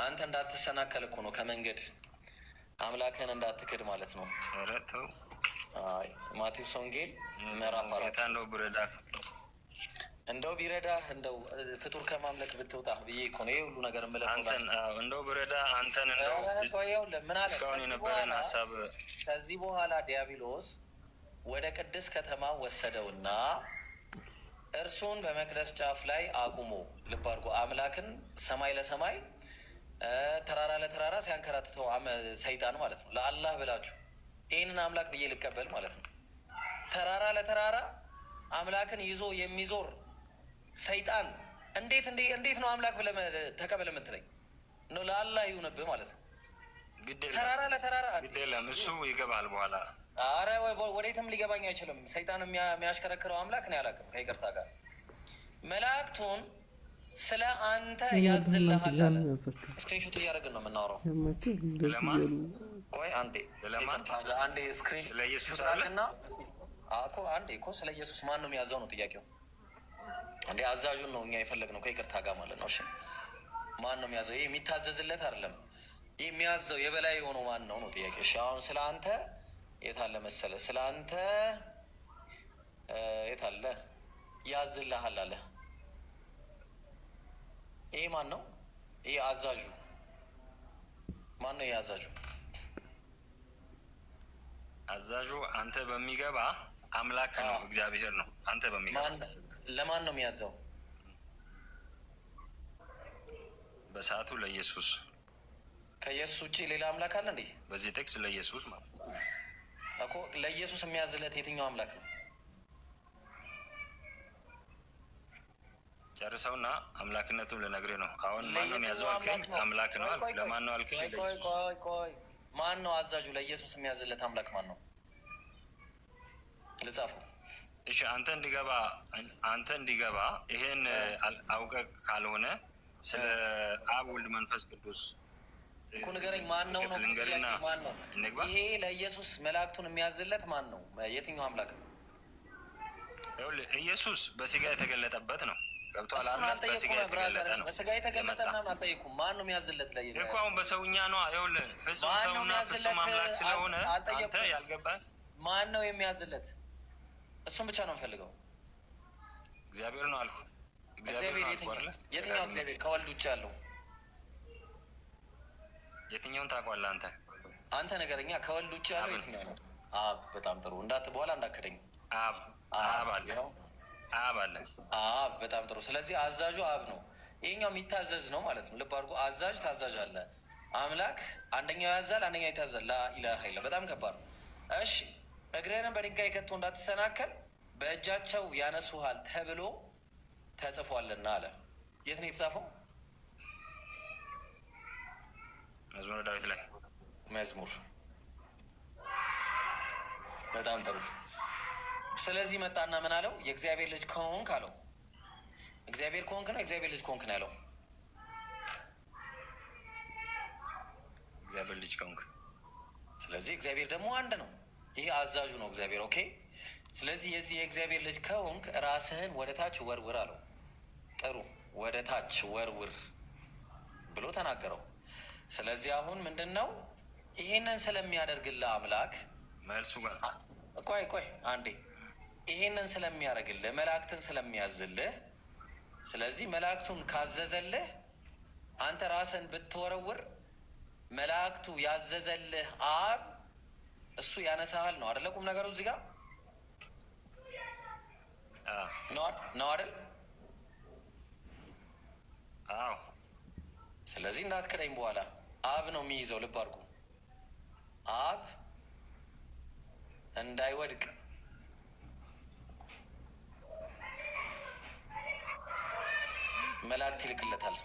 አንተ እንዳትሰናከል እኮ ነው ከመንገድ አምላክህን እንዳትክድ ማለት ነው። ኧረ ተው። ማቴዎስ ወንጌል ምዕራፍ 4 እንደው ቢረዳህ እንደው ቢረዳህ እንደው ፍጡር ከማምለክ ብትወጣ ብዬ እኮ ነው ይሄ ሁሉ ነገር የምልህ። አንተን እንደው ቢረዳህ አንተን እንደው እስካሁን የነበረን ሀሳብ። ከዚህ በኋላ ዲያብሎስ ወደ ቅድስት ከተማ ወሰደውና እርሱን በመቅደስ ጫፍ ላይ አቁሞ፣ ልብ አድርጎ አምላክን ሰማይ ለሰማይ ተራራ ለተራራ ሲያንከራትተው ሰይጣን ማለት ነው። ለአላህ ብላችሁ ይህንን አምላክ ብዬ ልቀበል ማለት ነው። ተራራ ለተራራ አምላክን ይዞ የሚዞር ሰይጣን እንዴት እንዴት ነው አምላክ ብለህ ተቀበል የምትለኝ? ነው ለአላህ ይሁንብህ ማለት ነው። ግድ የለም ተራራ ለተራራ ግድ የለም፣ እሱ ይገባል በኋላ። አረ ወዴትም ሊገባኝ አይችልም። ሰይጣን የሚያሽከረክረው አምላክ ነው ያላቅም። ከይቅርታ ጋር መላእክቱን ስለ አንተ እናንተ ያዝልሃል አለ። ጃን ያንሳችሁ Screenshot እያደረግን ነው የምናወራው። ያማችሁ እንደዚህ ለማን? እያሉ ቆይ አንዴ ለማን? ይቅርታ፣ አንዴ screenshot ስለ ኢየሱስ አለ? አድርግና እኮ አንዴ እኮ ስለ ኢየሱስ ማን ነው የሚያዘው ነው ጥያቄው። አንዴ አዛዡን ነው እኛ የፈለግነው ከይቅርታ ጋር ማለት ነው። እሺ ማን ነው የሚያዘው? ይሄ የሚታዘዝለት አይደለም። ይህ የሚያዘው የበላይ የሆነው ማን ነው ነው ጥያቄ። እሺ አሁን ስለ አንተ የት አለ መሰለ? ስለ አንተ የት አለ? ያዝልሃል አለ። ይሄ ማን ነው? ይሄ አዛዡ ማን ነው? ይሄ አዛዡ አዛዡ አንተ በሚገባ አምላክ ነው፣ እግዚአብሔር ነው። አንተ በሚገባ ማን ለማን ነው የሚያዘው? በሰዓቱ ለኢየሱስ። ከኢየሱስ ውጭ ሌላ አምላክ አለ እንዴ? በዚህ ጥቅስ ለኢየሱስ ማለት ነው። እኮ ለኢየሱስ የሚያዝለት የትኛው አምላክ ነው? ጨርሰውና አምላክነቱን ልነግርህ ነው። አሁን ማን ነው የሚያዘው ለየትኛው አልከኝ? አምላክ ነው? አምላክ ነው ቆይ አልክ። ቆይ ቆይ ለማን ነው አልከኝ? ቆይ ቆይ ለኢየሱስ። ቆይ ቆይ ማን ነው አዛዡ? ለኢየሱስ የሚያዝለት አምላክ ማን ነው? ልጻፈው። እሺ አንተ እንዲገባ ይሄን አውቀህ ካልሆነ ስለ አብ፣ ወልድ፣ መንፈስ ቅዱስ እኮ ንገረኝ። ማን ነው ነው ልንገርና ጥያቄው። ማን ነው እንግባ። ይሄ ለኢየሱስ መላእክቱን የሚያዝለት ማን ነው? የትኛው አምላክ ነው? ይኸውልህ ኢየሱስ በስጋ የተገለጠበት ነው። ገብቶሃል እሱን አይደል? በስጋ አልጠየኩም የተገለጠ brother። ነው በስጋ የተገለጠ የመጣ ምናምን አልጠየኩም። ማን ነው የሚያዝለት? እኮ አሁን በሰውኛ ነዋ። ይኸውልህ ፍጹም ማን ነው ሰውና ፍጹም የሚያዝለት? አምላክ ስለሆነ አንተ አልጠየኩም። ያልገባህ ማን ነው የሚያዝለት? እሱን ብቻ ነው የምፈልገው። እግዚአብሔር ነው አልኩህ። እግዚአብሔር እግዚአብሔር ነው አልኩህ የትኛው አይደለ? የትኛው እግዚአብሔር ከወልድ ውጭ ያለው? የትኛውን ታውቀዋለህ አንተ? አንተ ነገረኛ። ከወልድ ውጭ ያለው አብን። የትኛው ነው? አብ። በጣም ጥሩ። እንዳት በኋላ እንዳከደኝ። አብ አብ አለ፣ ያው አብ አለ። አብ። በጣም ጥሩ። ስለዚህ አዛዡ አብ ነው። ይሄኛው የሚታዘዝ ነው ማለት ነው። ልብ አድርጎ አዛዥ ታዛዥ አለ። አምላክ አንደኛው ያዛል፣ አንደኛው ይታዘዛል። لا إله إلا በጣም ከባድ ነው። እሺ እግርህንም በድንጋይ ከቶ እንዳትሰናከል በእጃቸው ያነሱሃል ተብሎ ተጽፏልና አለ። የት ነው የተጻፈው? መዝሙረ ዳዊት ላይ። መዝሙር። በጣም ጥሩ። ስለዚህ መጣና ምን አለው? የእግዚአብሔር ልጅ ከሆንክ አለው። እግዚአብሔር ከሆንክ ነው፣ የእግዚአብሔር ልጅ ከሆንክ ነው ያለው። እግዚአብሔር ልጅ ከሆንክ። ስለዚህ እግዚአብሔር ደግሞ አንድ ነው። ይሄ አዛዡ ነው እግዚአብሔር። Okay። ስለዚህ የዚህ የእግዚአብሔር ልጅ ከሆንክ ራስህን ወደ ታች ወርውር አለው። ጥሩ፣ ወደ ታች ወርውር ብሎ ተናገረው። ስለዚህ አሁን ምንድን ነው ይሄንን ስለሚያደርግልህ አምላክ መልሱ ጋር ቆይ ቆይ አንዴ፣ ይሄንን ስለሚያደርግልህ፣ መላእክትን ስለሚያዝልህ፣ ስለዚህ መላእክቱን ካዘዘልህ አንተ ራስን ብትወረውር መላእክቱ ያዘዘልህ አብ እሱ ያነሳሃል ነው አደለ? ቁም ነገሩ እዚህ ጋር ነው አይደል? አዎ። ስለዚህ እንዳትክደኝ በኋላ አብ ነው የሚይዘው። ልብ አድርጉ። አብ እንዳይወድቅ መላእክት ይልክለታል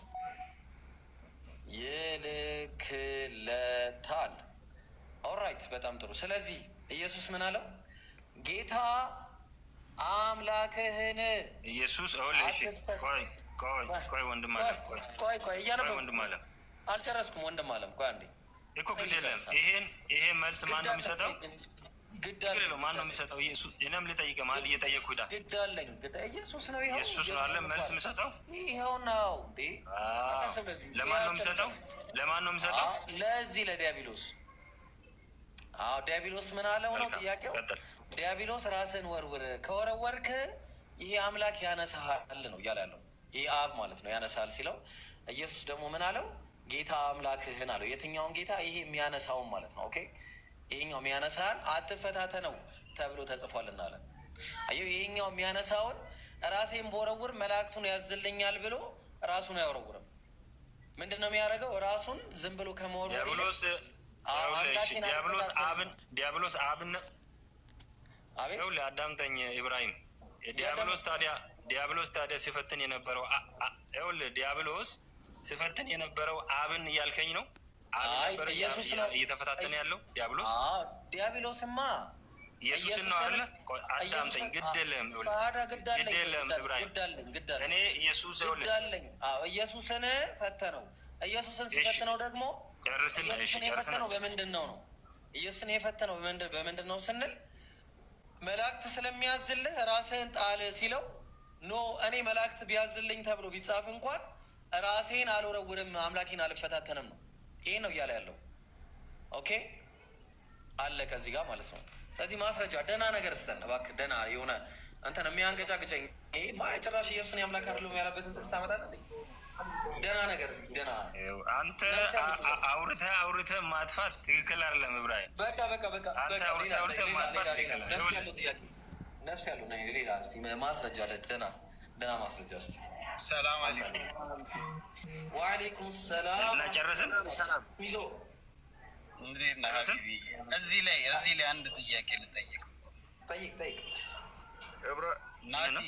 ይልክለታል። Alright፣ በጣም ጥሩ። ስለዚህ ኢየሱስ ምን አለው? ጌታ አምላክህን ኢየሱስ ይኸውልህ፣ እሺ ቆይ ቆይ ቆይ ወንድም አለም፣ ቆይ። ቆይ ቆይ ቆይ እያነበብኩ ወንድም አለም። አልጨረስኩም። ወንድም አለም፣ ቆይ አንዴ። እኮ ግድ የለም። ይሄን መልስ ማን ነው የሚሰጠው? ግድ ችግር የለውም። ማን ነው የሚሰጠው? ኢየሱስ። እኔም ልጠይቅህ መሀል እየጠየቅኩህ ሂዳ። ግድ አለኝ። ግድ ኢየሱስ ነው። ይኸው ኢየሱስ ነው አለ መልስ የሚሰጠው። ይኸው ነው እንዴ። አዎ። ለማን ነው የሚሰጠው? ለማን ነው የሚሰጠው? ለዚህ ለዲያብሎስ። አዎ፣ ዲያብሎስ ምን አለው ነው መልካም፣ ጥያቄው። ቀጥል። ዲያብሎስ ራስን ወርውር፣ ከወረወርክ ይሄ አምላክ ያነሳሃል ነው እያለ ያለው። ይሄ አብ ማለት ነው ያነሳሃል ሲለው ኢየሱስ ደግሞ ምን አለው? ጌታ አምላክህን አለው። የትኛውን ጌታ? ይሄ የሚያነሳውን ማለት ነው። Okay፣ ይሄኛው የሚያነሳህን አትፈታተነው ተብሎ ተጽፏልና አለ። አየው፣ ይሄኛው የሚያነሳውን ራሴን በወረውር መላእክቱን ያዝልኛል ብሎ ራሱን አይወረውርም። ምንድን ነው የሚያደርገው? ራሱን ዝም ብሎ ከመወርወር ይልቅ ዲያብሎስ አዎ፣ ይኸውልህ፣ እሺ፣ አምላኬን ዲያብሎስ አትፈታተነው። አብን ዲያብሎስ አብን አቤት። ይኸውልህ አዳምጠኝ ኢብራሂም። ዲያብሎስ ታዲያ ሲፈትን የነበረው ይኸውልህ ዲያብሎስ ሲፈትን የነበረው አብን እያልከኝ ነው? አብ አይ ነበር ኢየሱስ ነው እየተፈታተነ ያለው ዲያብሎስ። አዎ፣ ዲያብሎስማ ኢየሱስን ነው ኢየሱስን አይደለ? ቆይ አዳምጠኝ። ኢየሱስን ግድ የለህም፣ ይኸውልህ፣ ታዲያ ግድ አለኝ ግድ የለህም ኢብራሂም። ግድ አለኝ ግድ አለኝ እኔ ኢየሱስ ግድ ይኸውልህ አለኝ። አዎ ኢየሱስን ፈተነው። ኢየሱስን እሺ ሲፈትነው ደግሞ ጨርስና፣ እሺ ኢየሱስን ጨርስና የፈተነው በምንድን ነው ነው? ኢየሱስን የፈተነው በምንድን ነው ስንል መላእክት ስለሚያዝልህ ራስህን ጣል ሲለው no፣ እኔ መላእክት ቢያዝልኝ ተብሎ ቢጻፍ እንኳን ራሴን አልወረውርም፣ አምላኬን አልፈታተንም ነው። ይሄ ነው እያለ ያለው። Okay፣ አለቀ እዚህ ጋር ማለት ነው። ስለዚህ ማስረጃ ደህና ነገር ስጠን እባክህ፣ ደህና የሆነ እንትን የሚያንገጫግጨኝ። ይሄ ማ ጭራሽ ኢየሱስን የአምላክ አይደለም ያለበትን ጥቅስ ታመጣለህ እንዴ? ደህና ነገር እስኪ ደህና ይኸው አንተ ነፍስ ያለው ነገር። አውርተህ አውርተህ ማጥፋት ትክክል አይደለም ኢብራሂም። በቃ በቃ በቃ አንተ በቃ አውርተህ ሌላ አውርተህ ሌላ ማጥፋት ሌላ ሌላ ትክክል ነፍስ ይኸውልህ ያለው ጥያቄ፣ ነፍስ ያለው ነው። ሌላ እስቲ ማስረጃ ደህና ደህና ማስረጃ እስቲ። ሰላም አለይኩም። ወአለይኩም ሰላም። እና ጨረስን። ሚዞ እንዴት ነህ ጨረስን። ሀቢቢ? እዚህ ላይ አንድ ጥያቄ ልጠይቅ። ጠይቅ ጠይቅ። እብረ ምን ነው? ናቲ።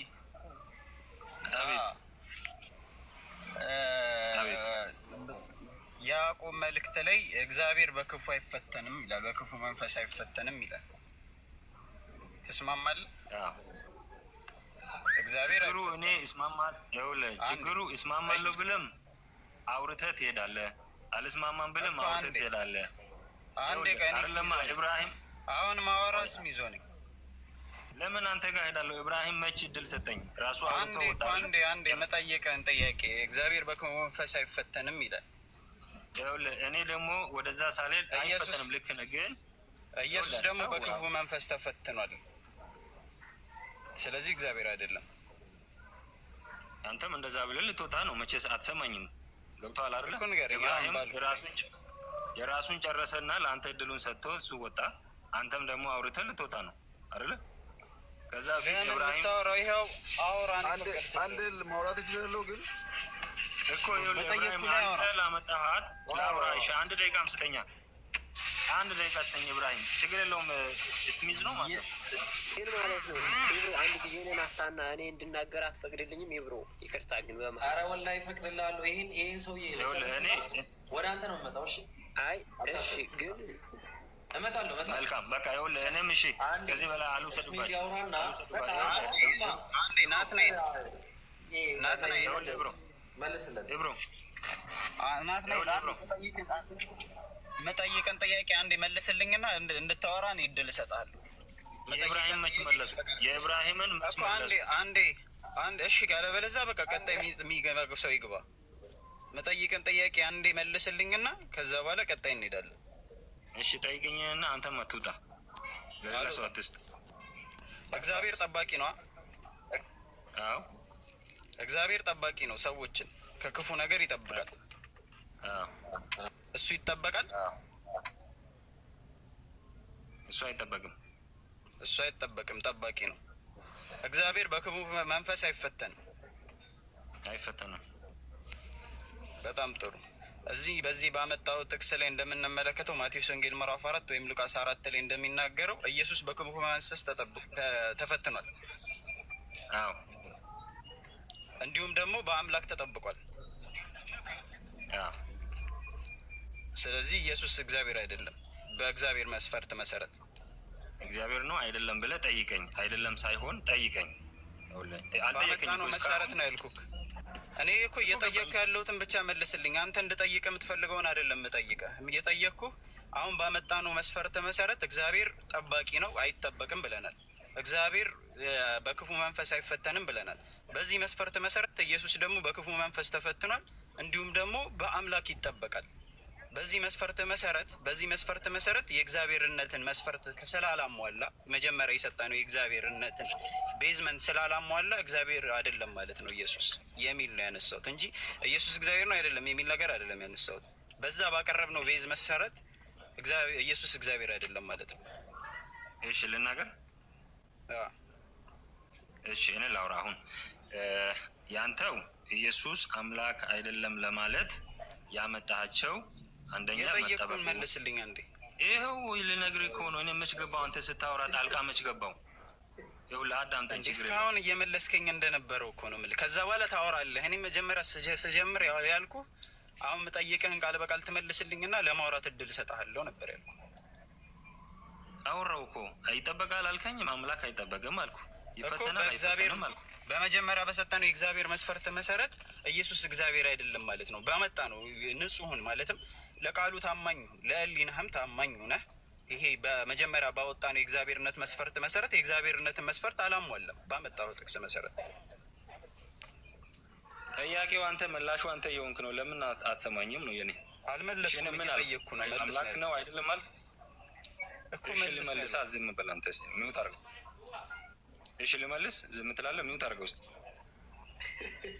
አቤት አቤት። ያዕቆብ መልእክት ላይ እግዚአብሔር በክፉ አይፈተንም ይላል፣ በክፉ መንፈስ አይፈተንም ይላል። ትስማማለህ? አዎ። እግዚአብሔር ችግሩ እኔ እስማማ ይኸውልህ፣ አንዴ ችግሩ እስማማለሁ ብለም አውርተህ ትሄዳለህ፣ አልስማማም ብለም እኮ አውርተህ አንዴ ትሄዳለህ። አንዴ ይኸውልህ ቀኔ አይደለማ ስሚዞ ነኝ። ኢብራሂም፣ አሁን ማወራ ስሚዞ ነኝ። ለምን አንተ ጋር ሄዳለሁ? ኢብራሂም መች እድል ሰጠኝ? ራሱ አውርቶ አንዴ ወጣ አይደለ? አንዴ አንዴ መጠየቅህን ጥያቄ እግዚአብሔር በክፉ መንፈስ አይፈተንም ይላል። ይኸውልህ እኔ ደግሞ ወደዛ ሳልሄድ ኢየሱስ አይፈተንም። ልክ ነህ፣ ግን ኢየሱስ ይኸውልህ ደግሞ ተው በክፉ መንፈስ ተፈትኗል። ስለዚህ እግዚአብሔር አይደለም። አንተም እንደዛ ብለህ ልትወጣ ነው። መቼስ አትሰማኝም። ገብቶሃል አይደለ? እኮ ንገረኝ። አሁን ኢብራሂም ባልኩህ የራሱን ጨረሰና ለአንተ እድሉን ሰጥቶ እሱ ወጣ። አንተም ደግሞ አውርተህ ልትወጣ ነው አይደለ? ከዛ በፊት ለምን ኢብራሂም የምታወራው? ይኸው አውራ። እኔ አንድ አንድ ፈቀድኩልህ። ማውራት እችላለሁ ግን እኮ ይኸውልህ ኢብራሂም በጠየቅኩህ ላይ አንተ አውራ። ላመጣሃት ላውራ። እሺ አንድ ደቂቃም ስጠኛ፣ አንድ ደቂቃ ስጠኝ ኢብራሂም። ችግር የለውም። ስሚዝ ነው ማለት ነው። ግን ማለት ነው ኢብሮ፣ አንድ ጊዜ እኔን አፍታና እኔ እንድናገር አትፈቅድልኝም? ኢብሮ ይቅርታ ግን በመሀል አረ ወላሂ እፈቅድልሃለሁ። ይሄን ሰውዬ ይኸውልህ እኔ ለጨርስና ወደ አንተ ነው የምመጣው። እሺ አይ እሺ፣ አታስብ፣ ግን እመጣለሁ እመጣለሁ። መልካም በቃ ይኸውልህ እኔም እሺ አንዴ ከዚህ በላይ ስሚዝ አልውሰድባችሁ ያውራና በቃ አልውሰድባችሁ። ይኸውልህ አንዴ ናትናኤል ናትናኤል ይኸውልህ ኢብሮ መልስለት። ኢብሮ ናትናኤል ይኸውልህ አንዴ ኢብሮ የምጠይቅህን ጥያቄ አንዴ መልስልኝና እንድታወራ እኔ እድል እሰጥሃለሁ። የኢብራሂም መች መለሱ? የኢብራሂምን መች እኮ አንዴ መለሱ? አንዴ አንድ እሺ፣ ካለበለዚያ በቃ ቀጣይ የሚገባ ሰው ይግባ። መጠይቅን ጥያቄ አንዴ መልስልኝና ከዛ በኋላ ቀጣይ እንሄዳለን። እሺ ጠይቅኝና አንተም አትውጣ፣ ለሌላ ሰው አትስጥ። እግዚአብሔር ጠባቂ ነው። አዎ እግዚአብሔር ጠባቂ ነው። ሰዎችን ከክፉ ነገር ይጠብቃል። አዎ እሱ ይጠበቃል። እሱ አይጠበቅም። እሱ አይጠበቅም፣ ጠባቂ ነው። እግዚአብሔር በክፉ መንፈስ አይፈተንም። አይፈተንም። በጣም ጥሩ። እዚህ በዚህ ባመጣው ጥቅስ ላይ እንደምንመለከተው ማቴዎስ ወንጌል ምዕራፍ 4 ወይም ሉቃስ 4 ላይ እንደሚናገረው ኢየሱስ በክፉ መንፈስ ተፈትኗል። አዎ እንዲሁም ደግሞ በአምላክ ተጠብቋል። አዎ ስለዚህ ኢየሱስ እግዚአብሔር አይደለም በእግዚአብሔር መስፈርት መሰረት። እግዚአብሔር ነው አይደለም ብለህ ጠይቀኝ። አይደለም ሳይሆን ጠይቀኝ። ይኸውልህ አልጠየቀኝም ባመጣነው እኮ መሰረት እስካሁን። ነው ያልኩህ። እኔ እኮ እየጠየቅኩ ያለሁትን ብቻ መልስልኝ። አንተ እንድጠይቅ የምትፈልገውን አይደለም የምጠይቅህ። እየጠየቅኩህ አሁን ባመጣነው መስፈርት መሰረት እግዚአብሔር ጠባቂ ነው አይጠበቅም ብለናል። እግዚአብሔር በክፉ መንፈስ አይፈተንም ብለናል። በዚህ መስፈርት መሰረት ኢየሱስ ደግሞ በክፉ መንፈስ ተፈትኗል፣ እንዲሁም ደግሞ በአምላክ ይጠበቃል። በዚህ መስፈርት መሰረት የእግዚአብሔርነትን መስፈርት ስላላሟላ፣ መጀመሪያ የሰጠነው የእግዚአብሔርነትን basement ስላላሟላ እግዚአብሔር አይደለም ማለት ነው ኢየሱስ የሚል ነው ያነሳሁት እንጂ ኢየሱስ እግዚአብሔር ነው አይደለም የሚል ነገር አይደለም ያነሳሁት። በዛ ባቀረብነው base መሰረት ኢየሱስ እግዚአብሔር አይደለም ማለት ነው። እሺ ልናገር። እሺ እኔ ላውራ አሁን። ያንተው ኢየሱስ አምላክ አይደለም ለማለት ያመጣቸው አንደኛ የጠየቅኩህን መጠበቁ መልስልኝ አንዴ። ይኸው ልነግርህ እኮ ነው። እኔ መች ገባው? አንተ ስታወራ ጣልቃ መች ገባው? ይኸውልህ አዳምጠኝ፣ ችግር የለውም። እስካሁን እየመለስከኝ እንደነበረው እኮ ነው የምልህ። ከዛ በኋላ ታወራለህ። እኔ መጀመሪያ ስጀምር ያልኩህ አሁን የምጠይቅህን ቃል በቃል ትመልስልኝና ለማውራት እድል እሰጥሃለሁ ነበር ያልኩህ። አወራው እኮ። ይጠበቃል አልከኝም። አምላክ አይጠበቅም አልኩ። እኮ ይፈተናል በእግዚአብሔር አይፈተንም አልኩ። በመጀመሪያ በሰጠነው የእግዚአብሔር መስፈርት መሰረት ኢየሱስ እግዚአብሔር አይደለም ማለት ነው። በመጣ ነው ንጹሑን ማለትም ለቃሉ ታማኝ ሁን፣ ለሕሊናህም ታማኝ ሁነህ ይሄ በመጀመሪያ ባወጣነው የእግዚአብሔርነት መስፈርት መሰረት የእግዚአብሔርነትን መስፈርት አላሟላም ባመጣው ጥቅስ መሰረት። ጠያቂው አንተ፣ መላሹ አንተ እየሆንክ ነው። ለምን አትሰማኝም ነው የኔ። እሺ፣ አልመለስኩም፣ እኔ ምን አልኩ? እየጠየቅኩ ነው። መልስ አምላክ ነው ነው አይደለም አልኩ። እኮ እሺ መልስ ነው ልመልሳ፣ ያልኩህ። ዝም በል አንተ። እስኪ mute አድርገው። እሺ ልመልስ፣ ዝም ትላለህ። Mute አድርገው እስኪ።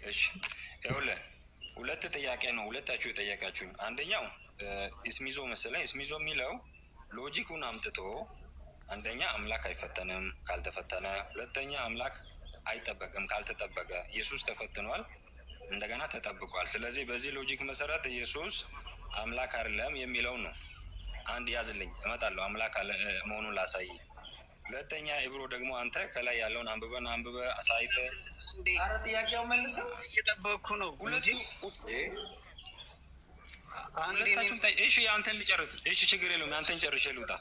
እሺ ይኸውልህ፣ ሁለት ጥያቄ ነው ሁለታችሁ የጠየቃችሁኝ። አንደኛው እስሚዞ መሰለኝ። እስሚዞ የሚለው logic ኡን አምጥቶ አንደኛ አምላክ አይፈተንም ካልተፈተነ፣ ሁለተኛ አምላክ አይጠበቅም ካልተጠበቀ። ኢየሱስ ተፈትኗል፣ እንደገና ተጠብቋል። ስለዚህ በዚህ logic መሰረት ኢየሱስ አምላክ አይደለም የሚለው ነው። አንድ ያዝልኝ፣ እመጣለሁ አምላክ መሆኑን ላሳይ። ሁለተኛ ኢብሮ ደግሞ አንተ ከላይ ያለውን አንብበን አንብበ አሳይተ እንዴ አረ ጥያቄውን መልሰው። እየጠበቅኩ ነው እንጂ አንዴ ሁለታችሁም እሺ አንተን ልጨርስ። እሺ ችግር የለውም፣ አንተን ጨርሼ ልውጣ።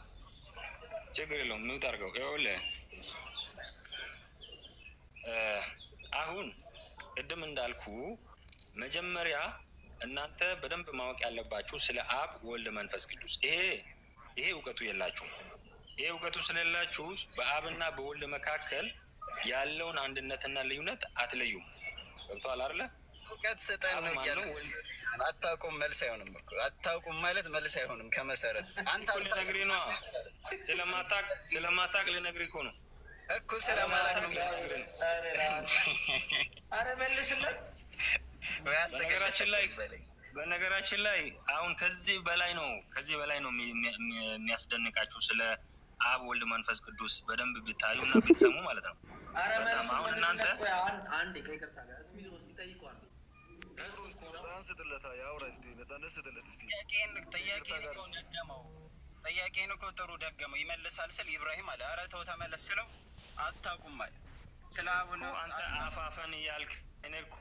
ችግር የለውም፣ mute አድርገው። ይኸውልህ አሁን ቅድም እንዳልኩ መጀመሪያ እናንተ በደንብ ማወቅ ያለባችሁ ስለ አብ፣ ወልድ፣ መንፈስ ቅዱስ ይሄ እውቀቱ የላችሁም። ይሄ እውቀቱ ስለሌላችሁ በአብና በወልድ መካከል ያለውን አንድነትና ልዩነት አትለዩም። ገብቶሃል አይደለ? እውቀት ስጠን አብ ነው ማን እያለ ነው? ወልድ አታውቁም መልስ አይሆንም እኮ። አታውቁም ማለት መልስ አይሆንም ከመሰረቱ። አንተ እኮ ልነግርህ ነዋ። ስለማታውቅ ልነግርህ እኮ ነው። እኮ ስለማላውቅ ነው። ልነግርህ ነው። አረ መልስለት። ወይ በነገራችን ላይ አልተገለጠልኝም በለኝ። በነገራችን ላይ አሁን ከዚህ በላይ ነው የሚያስደንቃችሁ ስለ አብ፣ ወልድ፣ መንፈስ ቅዱስ በደንብ ብታዩ እና ብትሰሙ ማለት ነው። አረ በጣም መልሱን አሁን እናንተ መልስለት። ቆይ አንዴ ከይቅርታ ጋር እስሚዞ እስኪ ጠይቀው አንዴ። ነጻነት ስጥለታ ያውራ እስቲ፣ ነጻነት ስጥለት እስቲ። ጥያቄን እኮ ደገመው። ጥያቄን እኮ ጥሩ ደገመው። ይመልሳል ስል ኢብራሂም አለ ኧረ ተው ተመለስ ስለው አታውቁም አለ። ስለ አቡነ እኮ አንተ አፋፈን እያልክ እኔ እኮ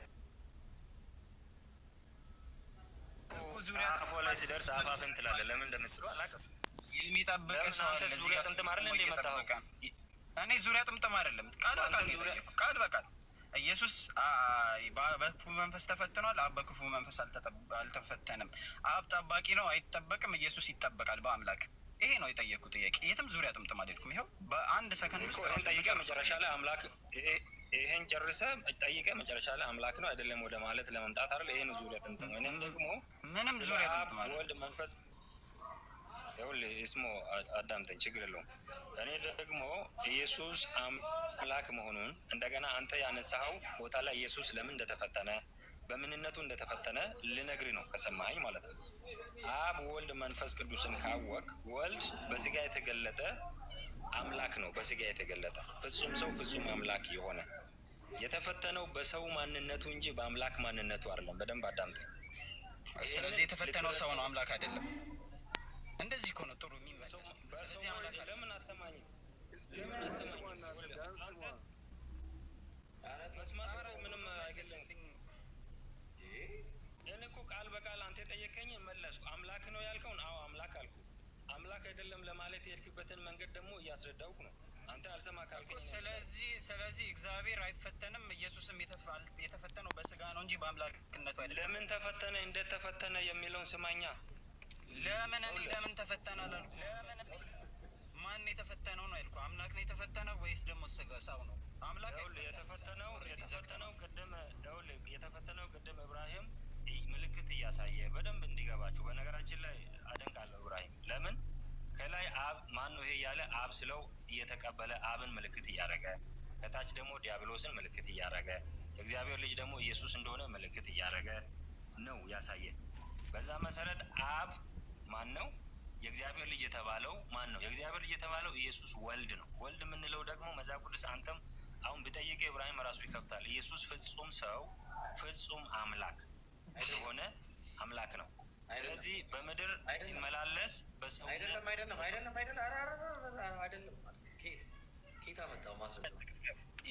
ዙሪያ አፎ ላይ ሲደርስ አፋፈን ትላለህ። ለምን እንደምትለው አላውቅም። የሚጠብቅ ለምን ሰው አንተ አለ እዚህ ዙሪያ ጋር ጥምጥም አይደል እንደ የመጣኸው? እየጠበቀ ነው። እኔ ዙሪያ ጥምጥም አይደለም፣ ቃል በቃል ነው አንተም ዙሪያ የጠየቅኩህ። ቃል በቃል ኢየሱስ በክፉ መንፈስ ተፈትኗል። አብ በክፉ መንፈስ አልተፈተንም። አብ ጠባቂ ነው፣ አይጠበቅም። ኢየሱስ ይጠበቃል በአምላክ። ይሄ ነው የጠየቅኩህ ጥያቄ። የትም ዙሪያ ጥምጥም አልሄድኩም። ይኸው በአንድ ሰከንድ እኮ ውስጥ ይሄን ራሱ ጠይቀህ መጨረሻ ላይ አምላክ ይሄን ጨርሰህ ጠይቀህ መጨረሻ ላይ አምላክ ነው አይደለም ወደ ማለት ለመምጣት አይደል? ይሄን ዙሪያ ጥምጥም። እኔም ደግሞ ምንም ስለ ዙሪያ አብ፣ ጥምጥም አይደለም። ወልድ፣ መንፈስ ይኸውልህ እስሞ አዳምጠኝ፣ ችግር የለውም። እኔ ደግሞ ኢየሱስ አምላክ መሆኑን እንደገና አንተ ያነሳኸው ቦታ ላይ ኢየሱስ ለምን እንደተፈተነ፣ በምንነቱ እንደተፈተነ ልነግርህ ነው፣ ከሰማኸኝ ማለት ነው። አብ፣ ወልድ፣ መንፈስ ቅዱስን ካወቅ ወልድ በስጋ የተገለጠ አምላክ ነው። በስጋ የተገለጠ ፍጹም ሰው ፍጹም አምላክ የሆነ የተፈተነው በሰው ማንነቱ እንጂ በአምላክ ማንነቱ አይደለም። በደንብ አዳምጠኝ። ስለዚህ የተፈተነው ሰው ነው፣ አምላክ አይደለም። እንደዚህ እኮ ነው ጥሩ የሚመለሰው። በሰው ስለዚህ አምላክ አይደለም። ለምን አትሰማኝም? እስቲ ለምን ስማ አትሰማኝም? እናንተ ቢያንስ ስማ። መስማት እኮ ምንም አይገለም። እኔ እኮ ቃል በቃል አንተ የጠየከኝ መለስኩ። አምላክ ነው ያልከውን አዎ አምላክ አልኩ። አምላክ አይደለም ለማለት የሄድክበትን መንገድ ደግሞ እያስረዳውክ ነው። አንተ አልሰማ ካልከኝ ስለዚህ እግዚአብሔር አይፈተንም። ኢየሱስም የተፈተነው በስጋ ነው እንጂ በአምላክነቱ አይደለም። ለምን ተፈተነ፣ እንዴት ተፈተነ የሚለውን ስማኛ። ለምን እኔ ለምን ተፈተነ አላልኩም። ለምን እኔ ማን የተፈተነው ነው ያልኩህ? አምላክ ነው የተፈተነው ወይስ ደግሞ ስጋ ሰው ነው? አምላክ ይኸውልህ አይፈተንም። የተፈተነው ቅድም ይኸውልህ የተፈተነው ቅድም ኢብራሂም ምልክት እያሳየ በደንብ እንዲገባችሁ። በነገራችን ላይ አደንቃለሁ ኢብራሂም። ለምን ከላይ አብ ማን ነው ይሄ እያለ አብ ስለው እየተቀበለ አብን ምልክት እያደረገ፣ ከታች ደግሞ ዲያብሎስን ምልክት እያደረገ፣ የእግዚአብሔር ልጅ ደግሞ ኢየሱስ እንደሆነ ምልክት እያደረገ ነው ያሳየ። በዛ መሰረት አብ ማን ነው? የእግዚአብሔር ልጅ የተባለው ማን ነው? የእግዚአብሔር ልጅ የተባለው ኢየሱስ ወልድ ነው። ወልድ የምንለው ደግሞ መጽሐፍ ቅዱስ አንተም አሁን ብጠይቅ ኢብራሂም ራሱ ይከፍታል። ኢየሱስ ፍጹም ሰው ፍጹም አምላክ የሆነ አምላክ ነው። ስለዚህ በምድር ሲመላለስ በሰውነት አይደለም፣ አይደለም፣ አይደለም፣ አይደለም፣ ኧረ፣ ኧረ፣ ኧረ፣ ኧረ፣ አይደለም። ከየት አመጣው ማስረጃ?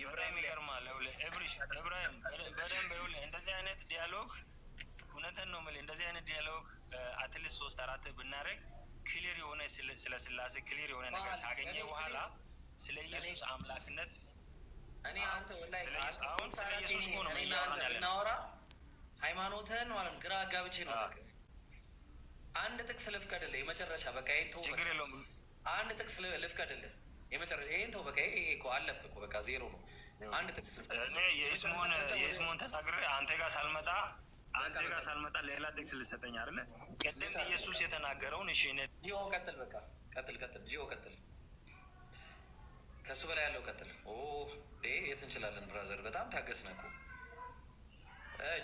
በጣም ይገርማል። ይኸውልህ ኢብራሂም በደንብ ይኸውልህ እንደዚህ አይነት dialogue እውነትን ነው የምልህ። እንደዚህ አይነት dialogue at least ሶስት አራት ብናደርግ clear የሆነ ስለ ስላሴ clear የሆነ ነገር ካገኘ በኋላ ስለ ኢየሱስ አምላክነት እኔ አንተ ወላሂ አሁን ስለ ኢየሱስ እኮ ነው እያወራን ያለ ነው። ብናወራ ሃይማኖትህን ማለት ነው ግራ አጋብቼ ነው። በቃ አንድ ጥቅስ ልፍቀድልህ የመጨረሻ፣ በቃ ይሄን ተው። ችግር የለውም። አንድ ጥቅስ ልፍቀድልህ የመጨረሻ፣ ይሄን ተው። በቃ ይሄ እኮ አለፍክ እኮ፣ በቃ ዜሮ ነው። አንድ ጥቅስ ልፍቀድልህ። እኔ የስሙን ተናግሬ አንተ ጋር ሳልመጣ ሌላ ጥቅስ ልሰጠኝ አይደለ? ቅድም ኢየሱስ የተናገረውን እሺ፣ እኔ ጂኦ ቀጥል፣ በቃ ቀጥል፣ ቀጥል፣ ጂኦ ቀጥል። ከእሱ በላይ ያለው ቀጥል። ኦ የት እንችላለን brother፣ በጣም ታገስነ እኮ።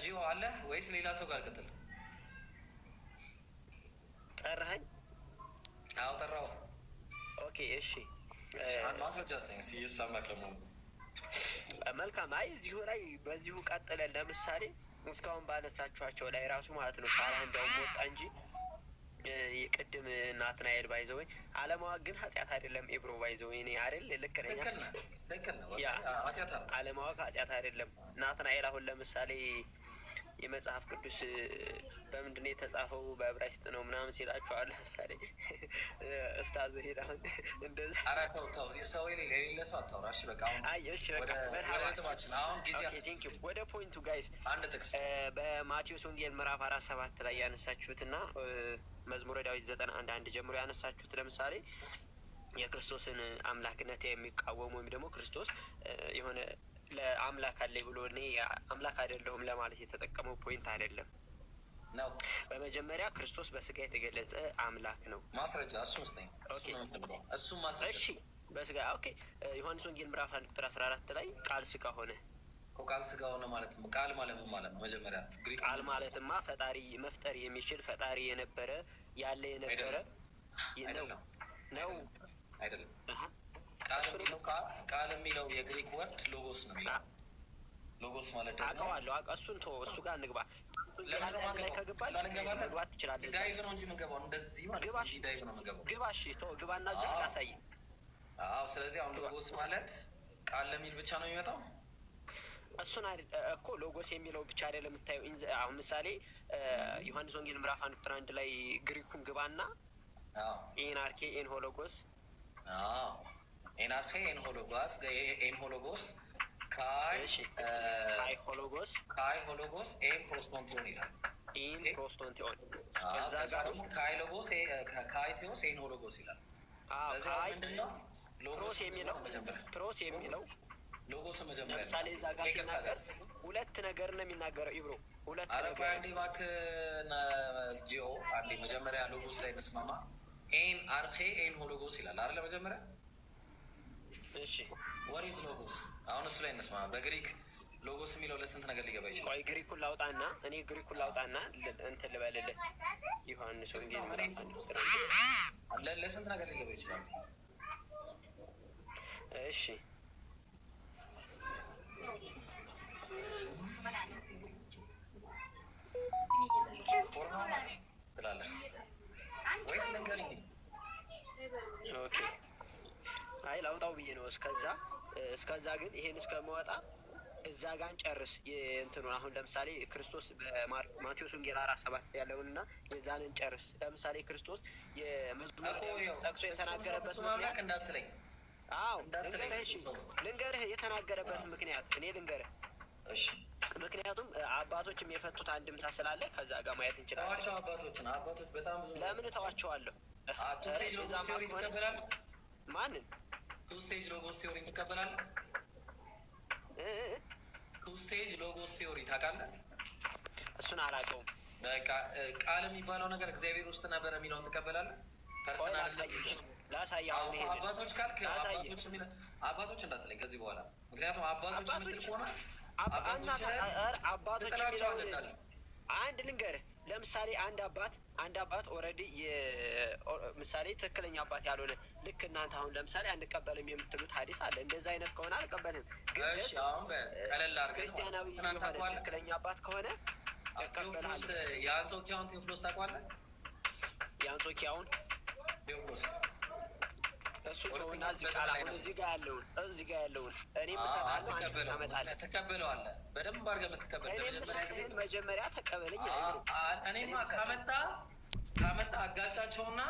ጂኦ አለ ወይስ ሌላ ሰው ጋር ቀጥል? ጠራኸኝ? አዎ ጠራው። Okay እሺ። ማስረጃ ስጠኝ እስኪ ኢየሱስ አምላክ ለመሆኑ። መልካም። አይ እዚሁ ላይ በዚሁ ቀጥለን ለምሳሌ እስካሁን ባነሳችኋቸው ላይ ራሱ ማለት ነው ሳራ እንዲያውም ወጣ እንጂ ቅድም ናትናኤል by the way አለማወቅ ግን ኃጢአት አይደለም። ኢብሮ by the way እኔ አይደል ልክ ነኝ? ትክክል ነህ፣ ትክክል ነህ። Yeah ኃጢአት አለ። አለማወቅ ኃጢአት አይደለም። ናትናኤል አሁን ለምሳሌ የመጽሐፍ ቅዱስ በምንድን ነው የተጻፈው? በዕብራይስጥ ነው ምናምን ሲላቸው አሁን ለምሳሌ እስታዙ ሄድ አሁን እንደዛ ኧረ ተው ተው፣ ሰው የሌለ ሰው አታውራ። እሺ በቃ አሁን አይ እሺ በቃ ወደ መርሃባ። ነጥባችን አሁን ጊዜ Okay thank you። ወደ point ኡ guys። አንድ ጥቅስ። በማቴዎስ ወንጌል ምዕራፍ 4:7 ላይ ያነሳችሁትና መዝሙረ ዳዊት 91:1 ጀምሮ ያነሳችሁት ለምሳሌ የክርስቶስን አምላክነት የሚቃወሙ ወይም ደግሞ ክርስቶስ የሆነ ለአምላክ አለኝ ብሎ እኔ አምላክ አይደለሁም ለማለት የተጠቀመው point አይደለም። ነው። በመጀመሪያ ክርስቶስ በስጋ የተገለጸ አምላክ ነው። ማስረጃ እሱን ስጠኝ። እሱን ነው የምፈልገው። እሱን ማስረጃ። እሺ በስጋ okay። ዮሐንስ ወንጌል ምዕራፍ 1 ቁጥር 14 ላይ ቃል ስጋ ሆነ። እኮ ቃል ስጋ ሆነ ማለት ነው። ቃል ማለት ምን ማለት ነው? መጀመሪያ ግሪክ ቃል ማለትማ ፈጣሪ፣ መፍጠር የሚችል፣ ፈጣሪ የነበረ፣ ያለ የነበረ ነው ነው። አይደለም። ቃል የሚለው የግሪክ word ሎጎስ ነው የሚለው። ሎጎስ ማለት ደግሞ አውቀዋለሁ። እሱን ተወው፣ እሱ ጋር እንግባ። አንድ ላይ ከገባ መግባት ትችላለህ። Dive ነው እንጂ የምንገባው እንደዚህ ማለት ነው። Dive ነው የምንገባው። ግባ። እሺ ተወው፣ ግባና እዛ ላሳይ። አዎ። ስለዚህ አሁን ሎጎስ ማለት ቃል ለሚል ብቻ ነው የሚመጣው። እሱን እኮ ሎጎስ የሚለው ብቻ አይደለም የምታየው። አሁን ምሳሌ ዮሐንስ ወንጌል ምዕራፍ 1 ቁጥር 1 ላይ ግሪኩን ግባና ኤን አርኬ ኤን ሆሎጎስ። ኤን አርኬ ኤን ሆሎጎስ፣ ኤን ሆሎጎስ ካይ ካይ ሆሎጎስ። ካይ ሆሎጎስ ኤን ፕሮስቶንቲዮን ይላል። ኤን ፕሮስቶንቲዮን። እዛ ጋር ደግሞ ካይ ሎጎስ፣ ካይ ቴዎስ ኤን ሆሎጎስ ይላል። ስለዚህ አሁን ምንድን ነው ፕሮስ የሚለው? ፕሮስ የሚለው ሎጎስ መጀመሪያ ለምሳሌ እዛ ጋር ሲናገር ሁለት ነገር ነው የሚናገረው ኢብሮ፣ ሁለት ኧረ ነገር። ቆይ አንዴ እባክህ ጂኦ፣ አንዴ መጀመሪያ ሎጎስ ላይ እንስማማ። ኤን አርኬ ኤን ሆሎጎስ ይላል አይደለ? መጀመሪያ እሺ What is ሎጎስ? አሁን እሱ ላይ እንስማማ። በግሪክ ሎጎስ የሚለው ለስንት ነገር ሊገባ ይችላል? ቆይ ግሪኩን ላውጣና፣ እኔ ግሪኩን ላውጣና እንትን ልበልልህ። ዮሐንስ ወንጌል ምዕራፍ 1 ቁጥር 1 ለስንት ነገር ሊገባ ይችላል? እሺ። ትላለህ ወይስ ልንገርኝ? Okay አይ ላውጣው ብዬ ነው። እስከዛ ግን ይሄን እስከመወጣ እዛ ጋን ጨርስ የእንትኑን። አሁን ለምሳሌ ክርስቶስ በማቴዎስ ወንጌል 4:7 ያለውንና የዛንን ጨርስ። ለምሳሌ ክርስቶስ የመዝሙር ጠቅሶ የተናገረበት ምክንያት እንዳትለኝ። አዎ ልንገርህ፣ እሺ ልንገርህ የተናገረበት ምክንያት እኔ ልንገርህ። እሺ። ምክንያቱም አባቶችም የፈቱት አንድምታ ስላለ ከዛ ጋር ማየት እንችላለን። ተዋቸው አባቶችን፣ አባቶች በጣም ብዙ ለምን እተዋቸዋለሁ? Two stage logos theory ትቀበላለህ? ማንን? Two stage logos theory ትቀበላለህ? Two stage logos theory ታውቃለህ? እሱን አላውቀውም። በቃ ቃል የሚባለው ነገር እግዚአብሔር ውስጥ ነበረ የሚለውን ትቀበላለህ? Personal ላሳይ። አሁን ይሄንን አባቶች ካልክ ላሳይ። አባቶች እንዳትለኝ ከዚህ በኋላ፣ ምክንያቱም አባቶች የምትል ከሆነ አባቶች የሚለውን አንድ ልንገርህ። ለምሳሌ አንድ አባት already ምሳሌ ትክክለኛ አባት ያልሆነ፣ ልክ እናንተ አሁን ለምሳሌ አንቀበልም የምትሉት ሀዲስ አለ። እንደዛ አይነት ከሆነ አልቀበልም። ግን ቀለል አድርገን ክርስቲያናዊ የሆነ ትክክለኛ አባት ከሆነ ቴዎፍሎስ፣ የአንጾኪያውን ቴዎፍሎስ ታውቀዋለህ? የአንጾኪያውን ቴዎፍሎስ። እሱ ተውና እዚህ ቃል አሁን እዚህ ጋር ያለውን እዚህ ጋር ያለውን እኔም እሰጥሃለሁ፣ አንተ ታመጣለህ። ትቀበለዋለህ። በደንብ አድርገህ የምትቀበል እኔም ለመጀመሪያ ጊዜ እሰጥህን መጀመሪያ ተቀበለኝ። አይብሮ እኔማ ካመጣ አጋጫቸውና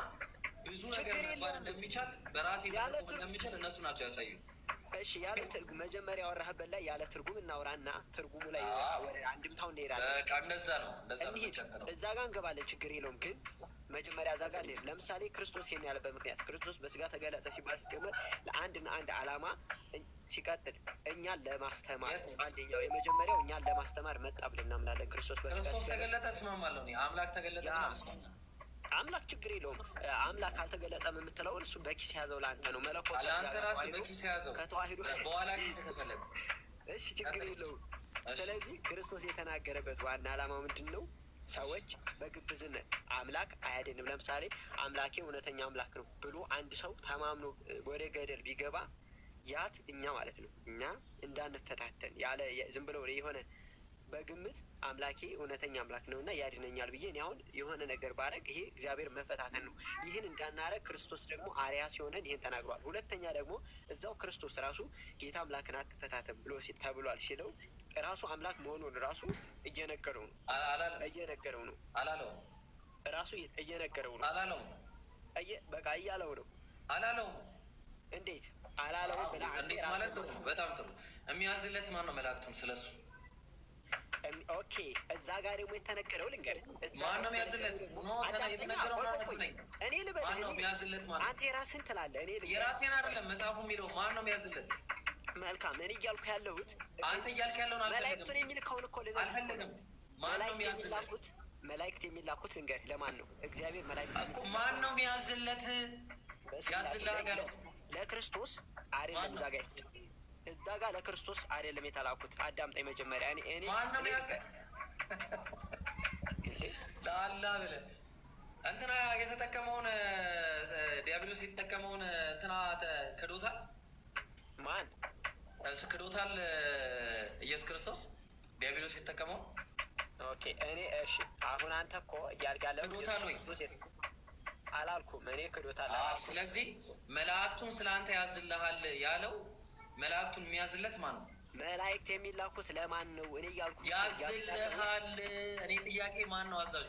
ብዙ ነገር ችግር መባል የለውም። እንደሚቻል በራሴ ያለ መተርጎም እንደሚቻል እነሱ ናቸው ያሳዩ። እሺ ያለ ትርጉም መጀመሪያ ያወራህበት ላይ ያለ ትርጉም እናውራና ትርጉሙ ላይ ወደ አንድምታው እንሄዳለን። በቃ እንደዛ ነው፣ እንደዛ ነው እንሂድ፣ የምንጨምረው። እዛ ጋር እንገባለን። ችግር የለውም። ግን መጀመሪያ እዛ ጋር እንሄድ። ለምሳሌ ክርስቶስ ይሄን ያለበት ምክንያት ክርስቶስ በስጋ ተገለጸ ሲባል ሲጀመር ለአንድና አንድ ዓላማ ሲቀጥል እኛን ለማስተማር አንደኛው የመጀመሪያው እኛን ለማስተማር መጣ ብለን እናምናለን። ክርስቶስ በስጋ ክርስቶስ ሲገለጽ ተገለጠ እስማማለሁ እኔ። አምላክ ተገለጠ ግን አልስማማም። አምላክ ችግር የለውም። አምላክ አልተገለጠም የምትለውን እሱ በኪስ ያዘው ለአንተ ነው። መለኮት በስጋ ለአንተ ራስህ ተዋሂዶ በኪስ ያዘው፣ ከተዋሂዶ በኋላ ኪስ ተገለጠ። እሺ ችግር የለውም። ስለዚህ ክርስቶስ የተናገረበት ዋና ዓላማው ምንድን ነው? ሰዎች በግብዝነት አምላክ አያድንም። ለምሳሌ አምላኬ እውነተኛ አምላክ ነው ብሎ አንድ ሰው ተማምኖ ወደ ገደል ቢገባ ያት እኛ ማለት ነው እኛ እንዳንፈታተን ያለ ዝም ብሎ የሆነ በግምት አምላኬ እውነተኛ አምላክ ነው እና ያድነኛል ብዬ እኔ አሁን የሆነ ነገር ባረግ ይሄ እግዚአብሔር መፈታተን ነው። ይህን እንዳናረግ ክርስቶስ ደግሞ አርያ ሲሆነን ይህን ተናግሯል። ሁለተኛ ደግሞ እዛው ክርስቶስ ራሱ ጌታ አምላክን አትፈታተን ብሎ ተብሏል ሲለው ራሱ አምላክ መሆኑን ራሱ እየነገረው ነው እየነገረው ነው አላለውም። ራሱ እየነገረው ነው አላለውም። በቃ እያለው ነው አላለውም። እንዴት አላለውም ብለህ አንተ እንዴት የራስህን ማለት ጥሩ ነው። በጣም ጥሩ። የሚያዝለት ማን ነው? መላእክቱን ስለሱ okay እዛ ጋር ደግሞ የተነገረው ልንገርህ። እዛ ማን ነው ጋር የሚያዝለት? የተነገረው no አዳምጠኛ፣ የተነገረው ቆይ ማን ቆይ ቆይ፣ ነኝ? እኔ ልበልህ። ማን ነው እኔ የሚያዝለት? ማን ነው? አንተ የራስህን ትላለህ፣ እኔ ልንገርህ። የራሴን አይደለም መጽሐፉ የሚለው ማን ነው የሚያዝለት? መልካም፣ እኔ እያልኩ ያለሁት አንተ እያልክ ያለውን አልፈልግም፣ መላእክቱን የሚልከውን እኮ ልነግርህ እኮ ነው። አልፈልግም። ማን ነው መላእክት የሚያዝለት? የሚላኩት መላእክት የሚላኩት ልንገርህ ለማን ነው? እግዚአብሔር መላእክት ማን ነው የሚያዝለት? በስላሴ ያዝልሃል ያለው ለክርስቶስ አይደለም። እዛ ጋር እዛ ጋር ለክርስቶስ አይደለም የተላኩት። አዳምጠኝ መጀመሪያ። እኔ እኔ ማን ነው እኔ የሚያዝ ለአላህ ብለህ እንትና የተጠቀመውን ዲያብሎስ የተጠቀመውን እንትና ክዶታል። ማን እሱ ክዶታል? ኢየሱስ ክርስቶስ ዲያብሎስ የተጠቀመውን okay እኔ እሺ፣ አሁን አንተ እኮ እያልክ ያለው ክዶታል ወይ? ኢየሱስ ክርስቶስ አላልኩም። እኔ ክዶታል አዎ። አላልኩም። ስለዚህ መላእክቱን ስለ አንተ ያዝልሃል ያለው መላእክቱን የሚያዝለት ማን ነው? መላእክት የሚላኩት ለማን ነው? እኔ እያልኩ እኮ እያልኩ ያለሁት ያዝልሃል። እኔ ጥያቄ ማን ነው አዛዡ?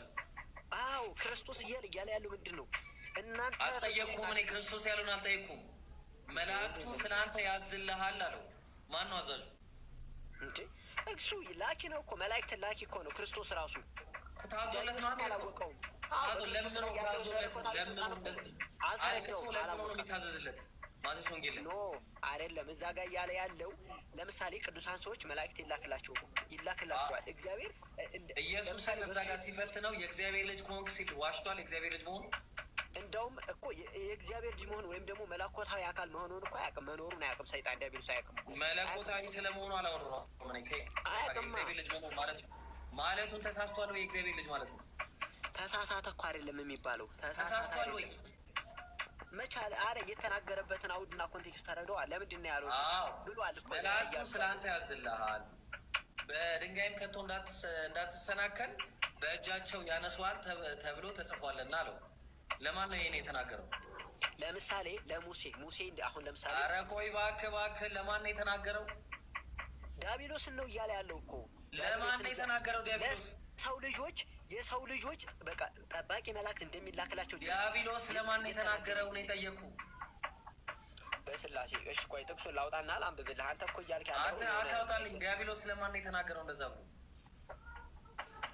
አዎ ክርስቶስ እያለ ያለው ምንድን ነው? እናንተ አልጠየቅኩም። እኔ ክርስቶስ ያለውን አልጠየቅኩም። መላእክቱን ስለ አንተ ያዝልሃል አለው። ማን ነው አዛዡ? እንዴ እሱ ላኪ ነው እኮ መላእክትን ላኪ እኮ ነው ክርስቶስ ራሱ። ታዞለት ነው እግዚአብሔር አላወቀውም። አዎ ታዞ በክርስቶስ ለምኖ ላይ ያለውን ታዞለት መለኮታዊ ለምኖ ስልጣን እኮ እንደዚህ አልተረዳውም፣ አልቅሶ ለምኖ ነው አላወቀም። የሚታዘዝለት ማቴዎስ ወንጌል ላይ no አይደለም። እዛ ጋር እያለ ያለው ለምሳሌ ቅዱሳን ሰዎች መላእክት ይላክላቸው ይላክላቸዋል። እግዚአብሔር ኢየሱስን ለምሳሌ እዛ ጋር ሲፈትነው የእግዚአብሔር ልጅ ከሆንክ ሲል ዋሽቷል። የእግዚአብሔር ልጅ መሆኑ እንደውም እኮ የእግዚአብሔር ልጅ መሆን ወይም ደግሞ መለኮታዊ አካል መሆኑን እኮ አያውቅም፣ መኖሩን አያውቅም። ሰይጣን ዲያብሎስ አያውቅም እኮ። መለኮታዊ ስለመሆኑ አላወራሁም። እኔ አያውቅማ። የእግዚአብሔር ልጅ መሆኑ ማለት ማለቱን ተሳስቷል ወይ? የእግዚአብሔር ልጅ ማለት ነው ተሳሳተ እኮ አይደለም የሚባለው፣ ተሳሳተ ተሳስቷል ወይ? አይደለም መቻል። አረ የተናገረበትን አውድና context ተረደዋል። ለምንድን ነው ያለው አዎ ብሏል እኮ መላእክቱ ስለ አንተ ያዝልሃል፣ በድንጋይም ከቶ እንዳትሰናከል በእጃቸው ያነሱሃል ተብሎ ተጽፏልና አለው። ለማን ነው ይሄን የተናገረው? ለምሳሌ ለሙሴ ሙሴ አሁን ለምሳሌ ኧረ ቆይ እባክህ እባክህ፣ ለማን ነው የተናገረው? ዲያብሎስን ነው እያለ ያለው እኮ። ለማን ነው የተናገረው ዲያብሎስ? ሰው ልጆች የሰው ልጆች በቃ ጠባቂ መላእክት እንደሚላክላቸው ዲያብሎስ ለማን ነው የተናገረው ነው የጠየኩህ። በስላሴ እሺ፣ ቆይ ጥቅሱን ላውጣና ላንብብልህ። አንተ እኮ እያልክ ያለው አንተ አታውጣልኝ። ዲያብሎስ ለማን ነው የተናገረው እንደዛ ብሎ?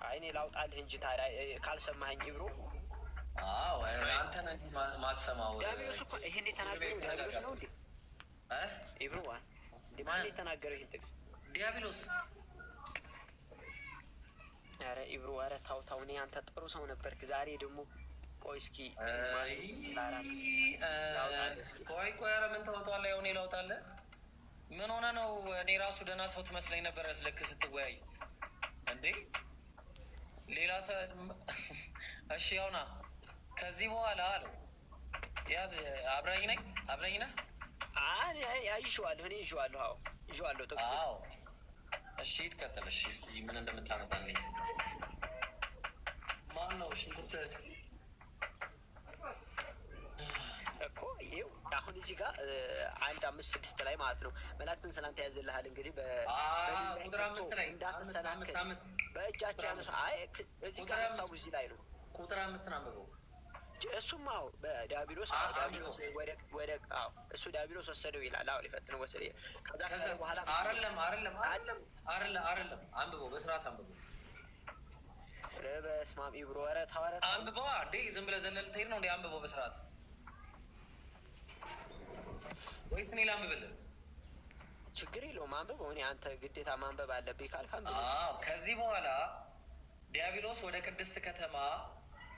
አይ እኔ ላውጣልህ እንጂ ታዲያ ካልሰማኸኝ ኢብሮ። አዎ አንተ ነህ እንጂ ማሰማው። ዲያብሎስ እኮ ይሄን የተናገረው ዲያብሎስ ነው እንዴ? ኢብሮ እንዴ ማን ነው የተናገረው ይሄን ጥቅስ? ዲያብሎስ። ኧረ ኢብሮ ኧረ ታው ታው፣ እኔ አንተ ጥሩ ሰው ነበርክ። ዛሬ ደግሞ ቆይ እስኪ ቆይ ቆይ፣ ኧረ ምን ታወጣዋለህ? ያው እኔ ላውጣልህ። ምን ሆነ ነው? እኔ ራሱ ደህና ሰው ትመስለኝ ነበረ ልክ ስትወያይ እንዴ ሌላ ሰው። እሺ ያውና ከዚህ በኋላ አለው ያዝ። አብረኝ ነኝ አብረኝ ነህ። ይዤዋለሁ፣ እኔ ይዤዋለሁ። አዎ ይዤዋለሁ ጥቅሱን። አዎ እሺ ሂድ ቀጥል። እሺ እስኪ ምን እንደምታመጣልኝ። ማን ነው ሽንኩርት እኮ ይኸው አሁን እዚህ ጋር 1 5 6 ላይ ማለት ነው፣ መላእክትን ስላንተ ያዝልሃል እንግዲህ በድንጋይ ቁጥር ከቶ 5 ላይ፣ አምስት እንዳትሰናከል አምስት በእጃቸው ቁጥር ያነሱ 5። አይ እዚህ ቁጥር ጋር ሀሳቡ 5። እዚህ ላይ ነው። ቁጥር 5ን አንብበው። እሱም አዎ በዲያብሎስ አዎ ዲያብሎስ ወደ አዎ እሱ ዲያብሎስ ወሰደው ይላል። አዎ ሊፈትነው ወሰደ ይላል። ከዛ ከዛ ከዛ በኋላ አይደለም፣ አይደለም፣ አይደለም፣ አይደለም፣ አይደለም። አንብበው፣ በስርዓት አንብበው። ኧረ በስመ አብ ኢብሮ፣ ኧረ ተው፣ ኧረ ተው። አንብበዋ እንዴ! ዝም ብለህ ዘለህ ልትሄድ ነው እንዴ? አንብበው በስርዓት፣ ወይስ እኔ ላንብብልህ? ችግር የለውም አንብበው። እኔ አንተ ግዴታ ማንበብ አለብኝ ካልክ አንብበው። አዎ፣ ከዚህ በኋላ ዲያብሎስ ወደ ቅድስት ከተማ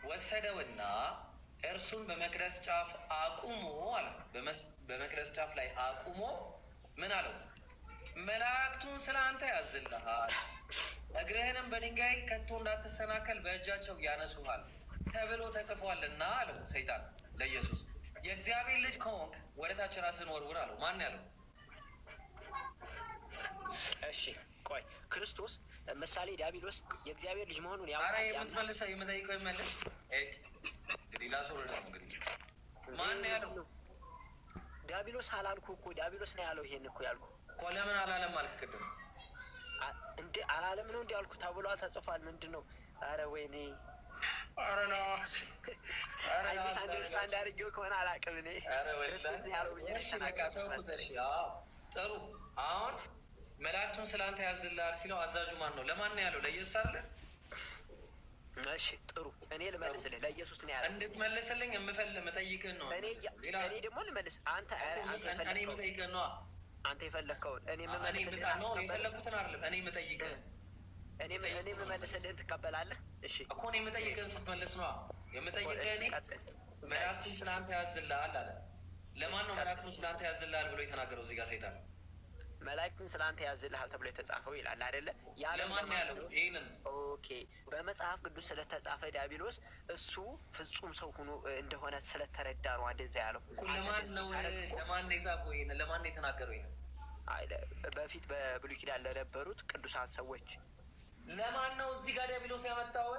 ወሰደውና እርሱን በመቅደስ ጫፍ አቁሞ አለ። በመቅደስ ጫፍ ላይ አቁሞ ምን አለው? መላእክቱን ስለ አንተ ያዝልሃል፣ እግርህንም በድንጋይ ከቶ እንዳትሰናከል በእጃቸው ያነሱሃል ተብሎ ተጽፏልና አለው። ሰይጣን ለኢየሱስ የእግዚአብሔር ልጅ ከሆንክ ወደ ታች ራስህን ወርውር አለው። ማን ያለው? እሺ ቆይ፣ ክርስቶስ ምሳሌ ዲያብሎስ የእግዚአብሔር ልጅ መሆኑን አረ ያውቃል፣ ያምናል። የምትመልሰው የምጠይቀው ይመልስ። እጭ እንግዲህ ላስወርድ ነው እንግዲህ። ማን ነው ያለው? ዲያብሎስ አላልኩ እኮ፣ ዲያብሎስ ነው ያለው። ይሄን እኮ ያልኩ እኮ ለምን አላለም አልክ ቅድም? እንዴ አላለም ነው እንዲ ያልኩ፣ ተብሏል፣ ተጽፏል። ምንድን ነው? አረ ወይኔ። ኧረ ነው። ኧረ አይ misunderstand አድርጌው ከሆነ አላውቅም። እኔ ኧረ ወላሂ። ክርስቶስ ነው ያለው ብዬ ነው እሺ በቃ የተናገርኩት ተውኩት። መሰለኝ። እሺ አዎ ጥሩ። አሁን መላእክቱን ስለ አንተ ያዝልሃል ሲለው አዛዡ ማን ነው? ለማን ነው ያለው? ለኢየሱስ አይደለ? እሺ ጥሩ፣ እኔ ልመልስልህ። ለኢየሱስ ነው ያለው። እንድትመልስልኝ የምጠይቅህን ነው። እኔ ሌላ እኔ ደግሞ ልመልስ። አንተ አንተ እኔ የፈለግከውን የምጠይቅህን ነዋ። አንተ የፈለግከውን እኔ እኔ የምመልስልህን ነው አትቀበልም? የፈለግኩትን አይደለም፣ እኔ የምጠይቅህን። እኔ የምመልስልህን ትቀበላለህ? እሺ እኮ እኔ የምጠይቅህን ስትመልስ ነዋ። የምጠይቅህ እሺ እኔ ቀጥል። መላእክቱን ስለ አንተ ያዝልሃል አለ። ለማን ነው መላእክቱን ስለ አንተ ያዝልሃል ብሎ የተናገረው እዚህ ጋር ሰይጣን? መላእክቱን ስለ አንተ ያዝልሃል ተብሎ የተጻፈው ይላል አይደለ? ያለው ለማን ነው ያለው? ይህንን Okay፣ በመጽሐፍ ቅዱስ ስለተጻፈ ዲያብሎስ እሱ ፍጹም ሰው ሆኖ እንደሆነ ስለተረዳ ነው እንደዛ ያለው። እኮ አንተ ለማን እንደዛ ነው ታደርግ እኮ ለማን ነው የጻፈው ይሄንን? ለማን ነው የተናገረው ይሄንን? አይ፣ በፊት በብሉይ ኪዳን ለነበሩት ቅዱሳን ሰዎች። ለማን ነው እዚህ ጋር ዲያብሎስ ያመጣው?